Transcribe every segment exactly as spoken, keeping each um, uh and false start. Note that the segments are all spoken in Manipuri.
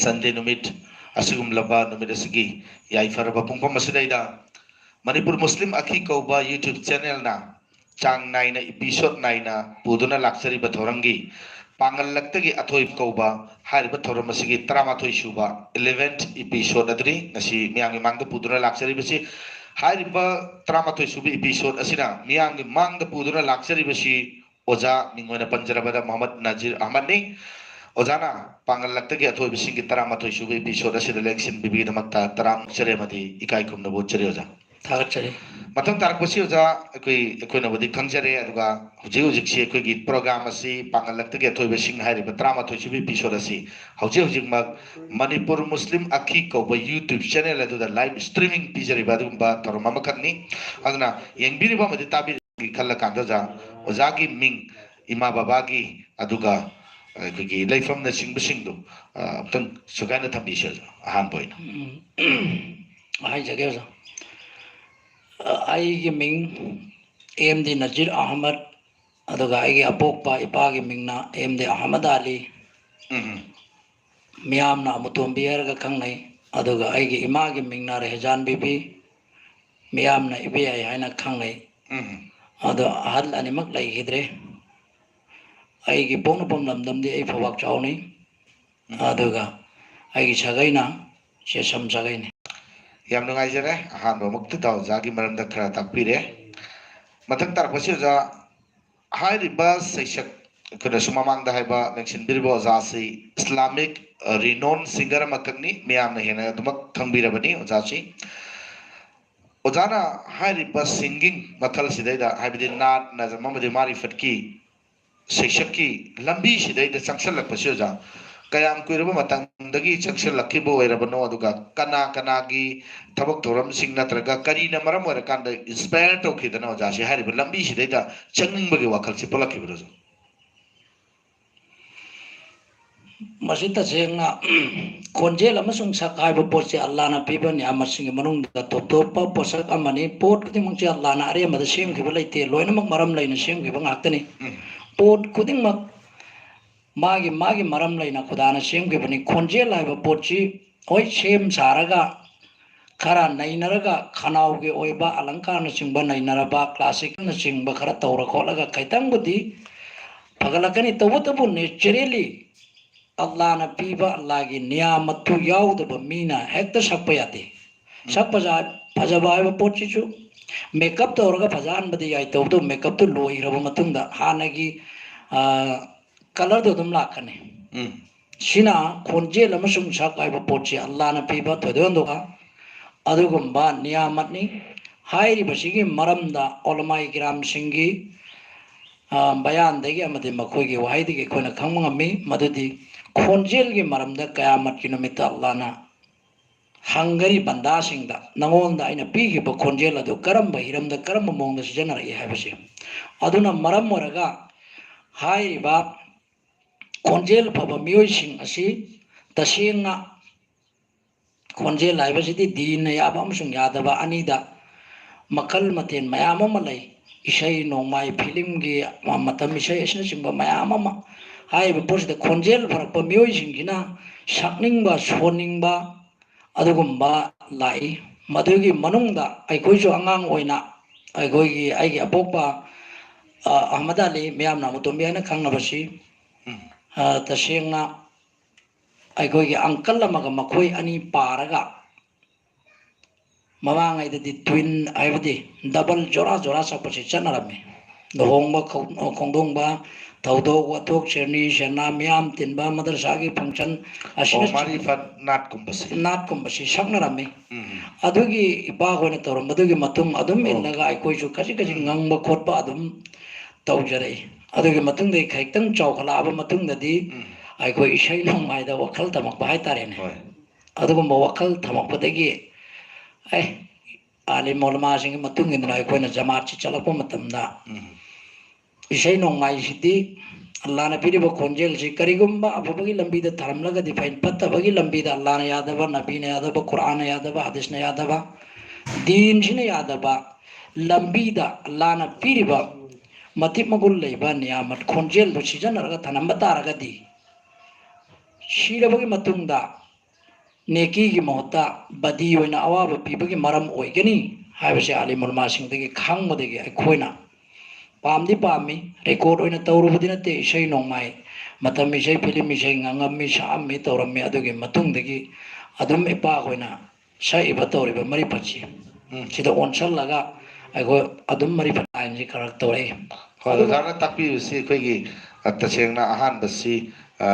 Sunday ꯅꯨꯃꯤꯠ ꯑꯁꯤꯒꯨꯝꯂꯕ ꯅꯨꯃꯤꯠ ꯑꯁꯤꯒꯤ ꯌꯥꯏꯐꯔꯕ ꯄꯨꯡꯐꯝ ꯑꯁꯤꯗꯩꯗ ꯃꯅꯤꯄꯨꯔ ꯃꯨꯁꯂꯤꯝ ꯑꯈꯤ ꯀꯧꯕ YouTube channelꯅ ꯆꯥꯡ ꯅꯥꯏꯅ episode ꯅꯥꯏꯅ ꯄꯨꯗꯨꯅ ꯂꯥꯛꯆꯔꯤꯕ ꯊꯧꯔꯝꯒꯤ ꯄꯥꯡꯒꯜꯂꯛꯇꯒꯤ ꯑꯊꯣꯏꯕ ꯀꯧꯕ ꯍꯥꯏꯔꯤꯕ ꯊꯧꯔꯝ ꯑꯁꯤꯒꯤ ꯇꯔꯥꯃꯥꯊꯣꯏ ꯁꯨꯕ eleventh episode ꯑꯗꯨꯅꯤ ꯉꯁꯤ ꯃꯤꯌꯥꯝꯒꯤ ꯃꯥꯡꯗ ꯄꯨꯗꯨꯅ ꯂꯥꯛꯆꯔꯤꯕꯁꯤ꯫ ꯍꯥꯏꯔꯤꯕ ꯇꯔꯥꯃꯥꯊꯣꯏ ꯁꯨꯕ episode ꯑꯁꯤꯅ ꯃꯤꯌꯥꯝꯒꯤ ꯃꯥꯡꯗ ꯄꯨꯗꯨꯅ ꯂꯥꯛꯆꯔꯤꯕꯁꯤ ꯑꯣꯖꯥ ꯃꯤꯡ ꯑꯣꯏꯅ ꯄꯟꯖꯔꯕꯗ ꯃꯣꯍꯝꯃꯗ ꯅꯖꯤꯔ ꯑꯍꯃꯗꯅꯤ꯫ ꯑꯣꯖꯥꯅ ꯄꯥꯡꯒꯜꯂꯛꯇꯒꯤ ꯑꯊꯣꯏꯕꯁꯤꯡꯒꯤ ꯇꯔꯥꯃꯥꯊꯣꯏ ꯁꯨꯕ episode ꯑꯁꯤꯗ ꯂꯦꯡꯁꯤꯟꯕꯤꯕꯒꯤꯗꯃꯛꯇ ꯇꯔꯥꯃꯨꯛ ꯆꯔꯦ ꯑꯃꯗꯤ ꯏꯀꯥꯏ ꯈꯨꯝꯅꯕ ꯎꯠꯆꯔꯤ ꯑꯣꯖꯥ꯫ ꯊꯥꯒꯠꯆꯔꯤ꯫ ꯃꯊꯪ ꯇꯥꯔꯛꯄꯁꯤ ꯑꯣꯖꯥ ꯑꯩꯈꯣꯏ, ꯑꯩꯈꯣꯏꯅꯕꯨꯗꯤ ꯈꯪꯖꯔꯦ, ꯑꯗꯨꯒ ꯍꯧꯖꯤꯛ ꯍꯧꯖꯤꯛꯁꯤ ꯑꯩꯈꯣꯏꯒꯤ program ꯑꯁꯤ ꯄꯥꯡꯒꯜꯂꯛꯇꯒꯤ ꯑꯊꯣꯏꯕꯁꯤꯡ ꯍꯥꯏꯔꯤꯕ ꯇꯔꯥꯃꯥꯊꯣꯏ ꯁꯨꯕ episode ꯑꯁꯤ ꯍꯧꯖꯤꯛ ꯍꯧꯖꯤꯛꯃꯛ ꯃꯅꯤꯄꯨꯔ ꯃꯨꯁꯂꯤꯝ ꯑꯈꯤ ꯀꯧꯕ YouTube channel ꯑꯗꯨꯗ live streaming ꯄꯤꯖꯔꯤꯕ ꯑꯗꯨꯒꯨꯝꯕ ꯊꯧꯔꯝ ꯑꯃꯈꯛꯅꯤ꯫ ꯑꯗꯨꯅ ꯌꯦꯡꯕꯤꯔꯤꯕ ꯑꯃꯗꯤ ꯇꯥꯕꯤꯔꯤꯕꯒꯤ ꯈꯜꯂ ꯀꯥꯟꯗ ꯑꯣꯖꯥ, ꯑꯣꯖꯥꯒꯤ ꯃꯤꯡ, ꯏꯃꯥ ꯕꯕꯥꯒꯤ, ꯑꯗꯨꯒ ꯑꯩꯈꯣꯏꯒꯤ ꯂꯩꯐꯝꯅꯆꯤꯡꯕꯁꯤꯡꯗꯨ, ꯑ, ꯑꯝꯇꯪ ꯁꯨꯒꯥꯏꯅ ꯊꯝꯕꯤꯁꯤ ꯑꯣꯖꯥ, ꯑꯍꯥꯟꯕ ꯑꯣꯏꯅ꯫ ꯎꯝ, ꯍꯥꯏꯖꯒꯦ ꯑꯣꯖꯥ꯫ ꯑ, ꯑꯩꯒꯤ ꯃꯤꯡ ꯑꯦꯝ ꯗꯤ ꯅꯖꯤꯔ ꯑꯍꯃꯗ, ꯑꯗꯨꯒ ꯑꯩꯒꯤ ꯑꯄꯣꯛꯄ ꯏꯄꯥꯒꯤ ꯃꯤꯡꯅ ꯑꯦꯝ ꯗꯤ ꯑꯍꯃꯗ ꯑꯂꯤ꯫ ꯎꯝ꯫ ꯃꯤꯌꯥꯝꯅ ꯑꯃꯨꯇꯣꯝꯕꯤ ꯍꯥꯏꯔꯒ ꯈꯪꯅꯩ꯫ ꯑꯗꯨꯒ ꯑꯩꯒꯤ ꯏꯃꯥꯒꯤ ꯃꯤꯡꯅ ꯔꯦꯍꯖꯥꯟ ꯕꯤꯕꯤ꯫ ꯃꯤꯌꯥꯝꯅ ꯏꯕꯦ ꯌꯥꯏ ꯍꯥꯏꯅ ꯈꯪꯅꯩ꯫ ꯎꯝ꯫ ꯑꯗꯣ ꯑꯍꯜ ꯑꯅꯤꯃꯛ ꯂꯩꯈꯤꯗ꯭ꯔꯦ꯫ ꯑꯩꯒꯤ ꯄꯣꯛꯅꯐꯝ ꯂꯝꯗꯝꯗꯤ ꯑꯩ ꯐꯧꯕꯥꯛ ꯆꯥꯎꯅꯤ꯫ ꯎꯝ꯫ ꯑꯗꯨꯒ ꯑꯩꯒꯤ ꯁꯥꯒꯩꯅ ꯁꯦꯁꯝ ꯁꯥꯒꯩꯅꯤ꯫ ꯌꯥꯝ ꯅꯨꯡꯉꯥꯏꯖꯔꯦ, ꯑꯍꯥꯟꯕꯃꯛꯇꯗ ꯑꯣꯖꯥꯒꯤ ꯃꯔꯝꯗ ꯈꯔ ꯇꯥꯛꯄꯤꯔꯦ꯫ ꯃꯊꯪ ꯇꯥꯔꯛꯄꯁꯤ ꯑꯣꯖꯥ, ꯍꯥꯏꯔꯤꯕ ꯁꯩꯁꯛ, ꯑꯩꯈꯣꯏꯅꯁꯨ ꯃꯃꯥꯡꯗ ꯍꯥꯏꯕ ꯃꯦꯟꯁꯤꯟꯕꯤꯔꯤꯕ ꯑꯣꯖꯥꯁꯤ Islamic, ꯑ, renowned singer ꯑꯃꯈꯛꯅꯤ, ꯃꯤꯌꯥꯝꯅ ꯍꯦꯟꯅ ꯑꯗꯨꯃꯛ ꯈꯪꯕꯤꯔꯕꯅꯤ ꯑꯣꯖꯥꯁꯤ꯫ ꯑꯣꯖꯥꯅ ꯍꯥꯏꯔꯤꯕ singing ꯃꯈꯜꯁꯤꯗꯩꯗ, ꯍꯥꯏꯕꯗꯤ ꯅꯥꯠ, ꯅꯖꯝ ꯑꯃꯗꯤ ꯃꯥꯔꯤꯐꯠꯀꯤ ꯁꯩꯁꯛꯀꯤ ꯂꯝꯕꯤꯁꯤꯗꯩꯗ ꯆꯪꯁꯜꯂꯛꯄꯁꯤ ꯑꯣꯖꯥ, ꯀꯌꯥꯝ ꯀꯨꯏꯔꯕ ꯃꯇꯝꯗꯒꯤ ꯆꯪꯁꯜꯂꯛꯈꯤꯕ ꯑꯣꯏꯔꯕꯅꯣ? ꯑꯗꯨꯒ ꯀꯅꯥ ꯀꯅꯥꯒꯤ ꯊꯕꯛ ꯊꯧꯔꯝꯁꯤꯡ ꯅꯠꯇ꯭ꯔꯒ ꯀꯔꯤꯅ ꯃꯔꯝ ꯑꯣꯏꯔꯀꯥꯟꯗ inspire ꯇꯧꯈꯤꯗꯅ ꯑꯣꯖꯥꯁꯤ ꯍꯥꯏꯔꯤꯕ ꯂꯝꯕꯤꯁꯤꯗꯩꯗ ꯆꯪꯅꯤꯡꯕꯒꯤ ꯋꯥꯈꯜꯁꯤ ꯄꯣꯛꯂꯛꯈꯤꯕꯅꯣ ꯑꯣꯖꯥ? ꯃꯁꯤ ꯇꯁꯦꯡꯅ ꯈꯣꯟꯖꯦꯜ ꯑꯃꯁꯨꯡ ꯁꯛ ꯍꯥꯏꯕ ꯄꯣꯠꯁꯤ ꯑꯜꯂꯥꯅ ꯄꯤꯕ ꯅꯤꯌꯥꯃꯠꯁꯤꯡꯒꯤ ꯃꯅꯨꯡꯗ ꯇꯣꯞ ꯇꯣꯞꯄ ꯄꯣꯠꯁꯛ ꯑꯃꯅꯤ꯫ ꯄꯣꯠ ꯈꯨꯗꯤꯡꯃꯛꯁꯤ ꯑꯜꯂꯥꯅ ꯑꯔꯦꯝꯕꯗ ꯁꯦꯝꯈꯤꯕ ꯂꯩꯇꯦ, ꯂꯣꯏꯅꯃꯛ ꯃꯔꯝ ꯂꯩꯅ ꯁꯦꯝꯈꯤꯕ ꯉꯥꯛꯇꯅꯤ꯫ ꯎꯝ꯫ ꯄꯣꯠ ꯈꯨꯗꯤꯡꯃꯛ ꯃꯥꯒꯤ ꯃꯥꯒꯤ ꯃꯔꯝ ꯂꯩꯅ ꯈꯨꯗꯥꯅ ꯁꯦꯝꯈꯤꯕꯅꯤ꯫ ꯈꯣꯟꯖꯦꯜ ꯍꯥꯏꯕ ꯄꯣꯠꯁꯤ ꯍꯣꯏ ꯁꯦꯝ ꯁꯥꯔꯒ ꯈꯔ ꯅꯩꯅꯔꯒ ꯈꯅꯥꯎꯒꯤ ꯑꯣꯏꯕ ꯑꯂꯪꯀꯥꯔꯅꯆꯤꯡꯕ ꯅꯩꯅꯔꯕ classicꯅꯆꯤꯡꯕ ꯈꯔ ꯇꯧꯔ ꯈꯣꯠꯂꯒ ꯈꯤꯇꯪꯕꯨꯗꯤ ꯐꯒꯠꯂꯛꯀꯅꯤ꯫ ꯇꯧꯕꯇꯕꯨ naturally ꯑꯜꯂꯥꯅ ꯄꯤꯕ ꯑꯜꯂꯥꯒꯤ ꯅꯤꯌꯥꯃꯠꯇꯨ ꯌꯥꯎꯗꯕ ꯃꯤꯅ ꯍꯦꯛꯇ ꯁꯛꯄ ꯌꯥꯗꯦ꯫ ꯁꯛ ꯐꯖ ꯐꯖꯕ ꯍꯥꯏꯕ ꯄꯣꯠꯁꯤꯁꯨ makeup ꯇꯧꯔꯒ ꯐꯖꯍꯟꯕꯗꯤ ꯌꯥꯏ, ꯇꯧꯕꯇꯕꯨ makeupꯇꯨ ꯂꯣꯏꯈ꯭ꯔꯕ ꯃꯇꯨꯡꯗ ꯍꯥꯟꯅꯒꯤ colourꯗꯨ ꯑꯗꯨꯝ ꯂꯥꯛꯀꯅꯤ꯫ ꯁꯤꯅ ꯈꯣꯟꯖꯦꯜ ꯑꯃꯁꯨꯡ ꯁꯛ ꯍꯥꯏꯕ ꯄꯣꯠꯁꯤ ꯑꯜꯂꯥꯅ ꯄꯤꯕ ꯊꯣꯏꯗꯣꯛ ꯍꯦꯟꯗꯣꯛꯄ ꯑꯗꯨꯒꯨꯝꯕ ꯅꯤꯌꯥꯃꯠꯅꯤ꯫ ꯍꯥꯏꯔꯤꯕꯁꯤꯒꯤ ꯃꯔꯝꯗ ꯎꯂꯃꯥꯏ ꯀꯤꯔꯥꯝꯁꯤꯡꯒꯤ ꯕꯌꯥꯟꯗꯒꯤ ꯑꯃꯗꯤ ꯃꯈꯣꯏꯒꯤ ꯋꯥꯍꯩꯗꯒꯤ ꯑꯩꯈꯣꯏꯅ ꯈꯪꯕ ꯉꯝꯃꯤ ꯃꯗꯨꯗꯤ ꯈꯣꯟꯖꯦꯜꯒꯤ ꯃꯔꯝꯗ ꯀꯌꯥꯃꯠꯀꯤ ꯅꯨꯃꯤꯠꯇ ꯑꯜꯂꯥꯅ ꯍꯪꯒꯔꯤ ꯕꯟꯗꯥꯁꯤꯡꯗ ꯅꯉꯣꯟꯗ ꯑꯩꯅ ꯄꯤꯈꯤꯕ ꯈꯣꯟꯖꯦꯜ ꯑꯗꯨ ꯀꯔꯝꯕ ꯍꯤꯔꯝꯗ ꯀꯔꯝꯕ ꯃꯑꯣꯡꯗ ꯁꯤꯖꯤꯟꯅꯔꯛꯏ ꯍꯥꯏꯕꯁꯦ꯫ ꯑꯗꯨꯅ ꯃꯔꯝ ꯑꯣꯏꯔꯒ ꯍꯥꯏꯔꯤꯕ ꯈꯣꯟꯖꯦꯜ ꯐꯕ ꯃꯤꯑꯣꯏꯁꯤꯡ ꯑꯁꯤ ꯇꯁꯦꯡꯅ ꯈꯣꯟꯖꯦꯜ ꯍꯥꯏꯕꯁꯤꯗꯤ ꯗꯤꯟꯅ ꯌꯥꯕ ꯑꯃꯁꯨꯡ ꯌꯥꯗꯕ ꯑꯅꯤꯗ ꯃꯈꯜ ꯃꯊꯦꯜ ꯃꯌꯥꯝ ꯑꯃ ꯂꯩ꯫ ꯏꯁꯩ ꯅꯣꯡꯃꯥꯏ, ꯐꯤꯂꯝꯒꯤ ꯃꯇꯝ ꯏꯁꯩ ꯑꯁꯤꯅꯆꯤꯡꯕ ꯃꯌꯥꯝ ꯑꯃ꯫ ꯍꯥꯏꯔꯤꯕ ꯄꯣꯠꯁꯤꯗ ꯈꯣꯟꯖꯦꯜ ꯐꯔꯛꯄ ꯃꯤꯑꯣꯏꯁꯤꯡꯁꯤꯅ ꯁꯛꯅꯤꯡꯕ, ꯁꯣꯟꯅꯤꯡꯕ, ꯑꯗꯨꯒꯨꯝꯕ ꯂꯥꯛꯏ꯫ ꯃꯗꯨꯒꯤ ꯃꯅꯨꯡꯗ ꯑꯩꯈꯣꯏꯁꯨ ꯑꯉꯥꯡ ꯑꯣꯏꯅ ꯑꯩꯈꯣꯏꯒꯤ, ꯑꯩꯒꯤ ꯑꯄꯣꯛꯄ ꯑꯍꯃꯗ ꯑꯂꯤ, ꯃꯤꯌꯥꯝꯅ ꯑꯃꯨꯇꯣꯝꯕꯤ ꯍꯥꯏꯅ ꯈꯪꯅꯕꯁꯤ ꯇꯁꯦꯡꯅ ꯑꯩꯈꯣꯏꯒꯤ uncle ꯑꯃꯒ ꯃꯈꯣꯏ ꯑꯅꯤ ꯄꯥꯔꯒ ꯃꯃꯥꯡꯉꯩꯗꯗꯤ twin ꯍꯥꯏꯕꯗꯤ double ꯖꯣꯔꯥ ꯖꯣꯔꯥ ꯁꯛꯄꯁꯤ ꯆꯠꯅꯔꯝꯃꯤ꯫ ꯂꯨꯍꯣꯡꯕ, ꯈꯣꯡꯗꯣꯡꯕ, ꯊꯧꯗꯣꯛ ꯋꯥꯊꯣꯛ, ꯁꯦꯔꯅꯤ ꯁꯦꯔꯅꯥ, ꯃꯤꯌꯥꯝ ꯇꯤꯟꯕ, ꯃꯗꯔꯁꯥꯒꯤ function ꯑꯁꯤꯅꯆꯤꯡꯕ ꯅꯥꯠꯀꯨꯝꯕꯁꯤ꯫ ꯅꯥꯠꯀꯨꯝꯕꯁꯤ ꯁꯛꯅꯔꯝꯃꯤ꯫ ꯑꯗꯨꯒꯤ ꯏꯄꯥꯈꯣꯏꯅ ꯇꯧꯔꯝꯕꯗꯨꯒꯤ ꯃꯇꯨꯡ ꯑꯗꯨꯝ ꯏꯜꯂꯒ ꯑꯩꯈꯣꯏꯁꯨ ꯈꯖꯤꯛ ꯈꯖꯤꯛ ꯉꯪꯕ ꯈꯣꯠꯄ ꯑꯗꯨꯝ ꯇꯧꯖꯔꯛꯏ꯫ ꯑꯗꯨꯒꯤ ꯃꯇꯨꯡꯗꯒꯤ ꯈꯖꯤꯛꯇꯪ ꯆꯥꯎꯈꯠꯂꯛꯑꯕ ꯃꯇꯨꯡꯗꯗꯤ ꯑꯩꯈꯣꯏ ꯏꯁꯩ ꯅꯣꯡꯃꯥꯏꯗ ꯋꯥꯈꯜ ꯊꯝꯃꯛꯄ ꯍꯥꯏꯇꯥꯔꯦꯅꯦ꯫ ꯑꯗꯨꯒꯨꯝꯕ ꯋꯥꯈꯜ ꯊꯝꯃꯛꯄꯗꯒꯤ ꯑꯦ ꯑꯥꯂꯤꯝ ꯃꯣꯂꯃꯥꯁꯤꯡꯒꯤ ꯃꯇꯨꯡ ꯏꯟꯗꯨꯅ ꯑꯩꯈꯣꯏꯅ ꯖꯃꯥꯠꯁꯤ ꯆꯠꯂꯛꯄ ꯃꯇꯝꯗ ꯏꯁꯩ ꯅꯣꯡꯃꯥꯏꯁꯤꯗꯤ ꯑꯜꯂꯥꯅ ꯄꯤꯔꯤꯕ ꯈꯣꯟꯖꯦꯜꯁꯤ ꯀꯔꯤꯒꯨꯝꯕ ꯑꯐꯕꯒꯤ ꯂꯝꯕꯤꯗ ꯊꯥꯔꯝꯂꯒꯗꯤ ꯐꯩ, ꯐꯠꯇꯕꯒꯤ ꯂꯝꯕꯤꯗ ꯑꯜꯂꯥꯅ ꯌꯥꯗꯕ, ꯅꯕꯤꯅ ꯌꯥꯗꯕ, ꯀꯨꯔꯥꯟꯅ ꯌꯥꯗꯕ, ꯍꯗꯤꯁꯅ ꯌꯥꯗꯕ, ꯗꯤꯟꯁꯤꯅ ꯌꯥꯗꯕ ꯂꯝꯕꯤꯗ ꯑꯜꯂꯥꯅ ꯄꯤꯔꯤꯕ ꯃꯇꯤꯛ ꯃꯒꯨꯟ ꯂꯩꯕ ꯅꯤꯌꯥꯃꯠ ꯈꯣꯟꯖꯦꯜꯗꯨ ꯁꯤꯖꯤꯟꯅꯔꯒ ꯊꯅꯝꯕ ꯇꯥꯔꯒꯗꯤ, ꯁꯤꯔꯕꯒꯤ ꯃꯇꯨꯡꯗ ꯅꯦꯀꯤꯒꯤ ꯃꯍꯨꯠꯇ ꯕꯗꯤ ꯑꯣꯏꯅ ꯑꯋꯥꯕ ꯄꯤꯕꯒꯤ ꯃꯔꯝ ꯑꯣꯏꯒꯅꯤ ꯍꯥꯏꯕꯁꯦ ꯑꯥꯂꯤꯝ ꯎꯂꯃꯥꯁꯤꯡꯗꯒꯤ ꯈꯪꯕꯗꯒꯤ ꯑꯩꯈꯣꯏꯅ ꯄꯥꯝꯗꯤ ꯄꯥꯝꯃꯤ꯫ ꯔꯦꯀꯣꯔꯠ ꯑꯣꯏꯅ ꯇꯧꯔꯨꯕꯗꯤ ꯅꯠꯇꯦ, ꯏꯁꯩ ꯅꯣꯡꯃꯥꯏ, ꯃꯇꯝ ꯏꯁꯩ, ꯐꯤꯂꯝ ꯏꯁꯩ, ꯉꯥꯡꯉꯝꯃꯤ, ꯁꯛꯑꯝꯃꯤ, ꯇꯧꯔꯝꯃꯤ꯫ ꯑꯗꯨꯒꯤ ꯃꯇꯨꯡꯗꯒꯤ ꯑꯗꯨꯝ ꯏꯄꯥꯈꯣꯏꯅ ꯁꯛꯏꯕ ꯇꯧꯔꯤꯕ ꯃꯔꯤꯐꯠꯁꯤ ꯎꯝ꯫ ꯁꯤꯗ ꯑꯣꯟꯁꯜꯂꯒ ꯑꯩꯈꯣꯏ ꯑꯗꯨꯝ ꯃꯔꯤꯐꯠ ꯂꯥꯏꯟꯁꯤ ꯈꯔ ꯇꯧꯔꯛꯏ꯫ ꯍꯣꯏ, ꯑꯗꯨꯒ ꯑꯣꯖꯥꯅ ꯇꯥꯛꯄꯤꯕꯁꯤ ꯑꯩꯈꯣꯏꯒꯤ, ꯑ, ꯇꯁꯦꯡꯅ ꯑꯍꯥꯟꯕꯁꯤ, ꯑ,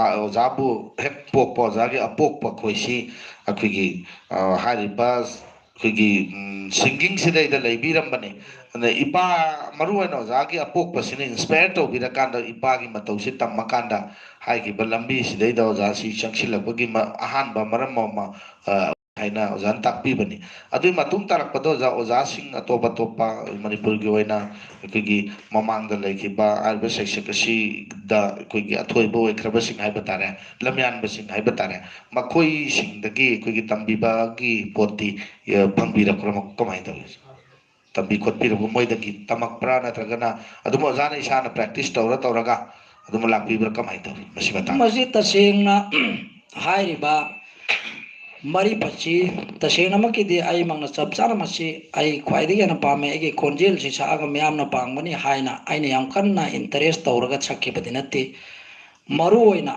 ꯑ, ꯑꯣꯖꯥꯕꯨ ꯍꯦꯛ ꯄꯣꯛꯄ, ꯑꯣꯖꯥꯒꯤ ꯑꯄꯣꯛꯄ ꯑꯩꯈꯣꯏꯁꯤ ꯑꯩꯈꯣꯏꯒꯤ, ꯑ, ꯍꯥꯏꯔꯤꯕ ꯑꯩꯈꯣꯏꯒꯤ, ꯎꯝ, ꯁꯤꯡꯒꯤꯡꯁꯤꯗꯩꯗ ꯂꯩꯕꯤꯔꯝꯕꯅꯤ꯫ ꯑꯗ ꯏꯄꯥ, ꯃꯔꯨ ꯑꯣꯏꯅ ꯑꯣꯖꯥꯒꯤ ꯑꯄꯣꯛꯄꯁꯤꯅ ꯏꯟꯁꯄꯌꯔ ꯇꯧꯕꯤꯔꯀꯥꯟꯗ, ꯏꯄꯥꯒꯤ ꯃꯇꯧꯁꯤ ꯇꯝꯃꯀꯥꯟꯗ ꯍꯥꯏꯈꯤꯕ ꯂꯝꯕꯤꯁꯤꯗꯩꯗ ꯑꯣꯖꯥꯁꯤ ꯆꯪꯁꯤꯜꯂꯛꯄꯒꯤ ꯃ-, ꯑꯍꯥꯟꯕ ꯃꯔꯝ ꯑꯃ, ꯑ, ꯍꯥꯏꯅ ꯑꯣꯖꯥꯅ ꯇꯥꯛꯄꯤꯕꯅꯤ꯫ ꯑꯗꯨꯒꯤ ꯃꯇꯨꯡ ꯇꯥꯔꯛꯄꯗ ꯑꯣꯖꯥ, ꯑꯣꯖꯥꯁꯤꯡ ꯑꯇꯣꯞ ꯑꯇꯣꯞꯄ ꯃꯅꯤꯄꯨꯔꯒꯤ ꯑꯣꯏꯅ ꯑꯩꯈꯣꯏꯒꯤ ꯃꯃꯥꯡꯗ ꯂꯩꯈꯤꯕ ꯍꯥꯏꯔꯤꯕ ꯁꯩꯁꯛ ꯑꯁꯤꯗ ꯑꯩꯈꯣꯏꯒꯤ ꯑꯊꯣꯏꯕ ꯑꯣꯏꯈ꯭ꯔꯕꯁꯤꯡ ꯍꯥꯏꯕ ꯇꯥꯔꯦ, ꯂꯝꯌꯥꯟꯕꯁꯤꯡ ꯍꯥꯏꯕ ꯇꯥꯔꯦ, ꯃꯈꯣꯏꯁꯤꯡꯗꯒꯤ ꯑꯩꯈꯣꯏꯒꯤ ꯇꯝꯕꯤꯕꯒꯤ ꯄꯣꯠꯇꯤ, ꯑ, ꯐꯪꯕꯤꯔꯛꯄ꯭ꯔꯥ? ꯀꯃꯥꯏꯅ ꯇꯧꯏ? ꯇꯝꯕꯤ ꯈꯣꯠꯄꯤꯔꯕ ꯃꯣꯏꯗꯒꯤ ꯇꯝꯃꯛꯄ꯭ꯔꯥ, ꯅꯠꯇ꯭ꯔꯒꯅ ꯑꯗꯨꯝ ꯑꯣꯖꯥꯅ ꯏꯁꯥꯅ ꯄ꯭ꯔꯦꯛꯇꯤꯁ ꯇꯧꯔ ꯇꯧꯔꯒ ꯑꯗꯨꯝ ꯂꯥꯛꯄꯤꯕ꯭ꯔꯥ? ꯀꯃꯥꯏꯅ ꯇꯧꯏ ꯃꯁꯤ ꯃꯇꯥꯡꯗ? ꯃꯁꯤ ꯇꯁꯦꯡꯅ ꯍꯥꯏꯔꯤꯕ ꯃꯔꯤꯐꯠꯁꯤ ꯇꯁꯦꯡꯅꯃꯛꯀꯤꯗꯤ ꯑꯩꯃꯛꯅ ꯆꯞ ꯆꯥꯅ ꯃꯁꯤ ꯑꯩ ꯈ꯭ꯋꯥꯏꯗꯒꯤ ꯍꯦꯟꯅ ꯄꯥꯝꯃꯦ, ꯑꯩꯒꯤ ꯈꯣꯟꯖꯦꯜꯁꯤ ꯁꯛꯑꯒ ꯃꯤꯌꯥꯝꯅ ꯄꯥꯝꯒꯅꯤ ꯍꯥꯏꯅ ꯑꯩꯅ ꯌꯥꯝ ꯀꯟꯅ ꯏꯟꯇꯔꯦꯁ ꯇꯧꯔꯒ ꯁꯛꯈꯤꯕꯗꯤ ꯅꯠꯇꯦ꯫ ꯃꯔꯨ ꯑꯣꯏꯅ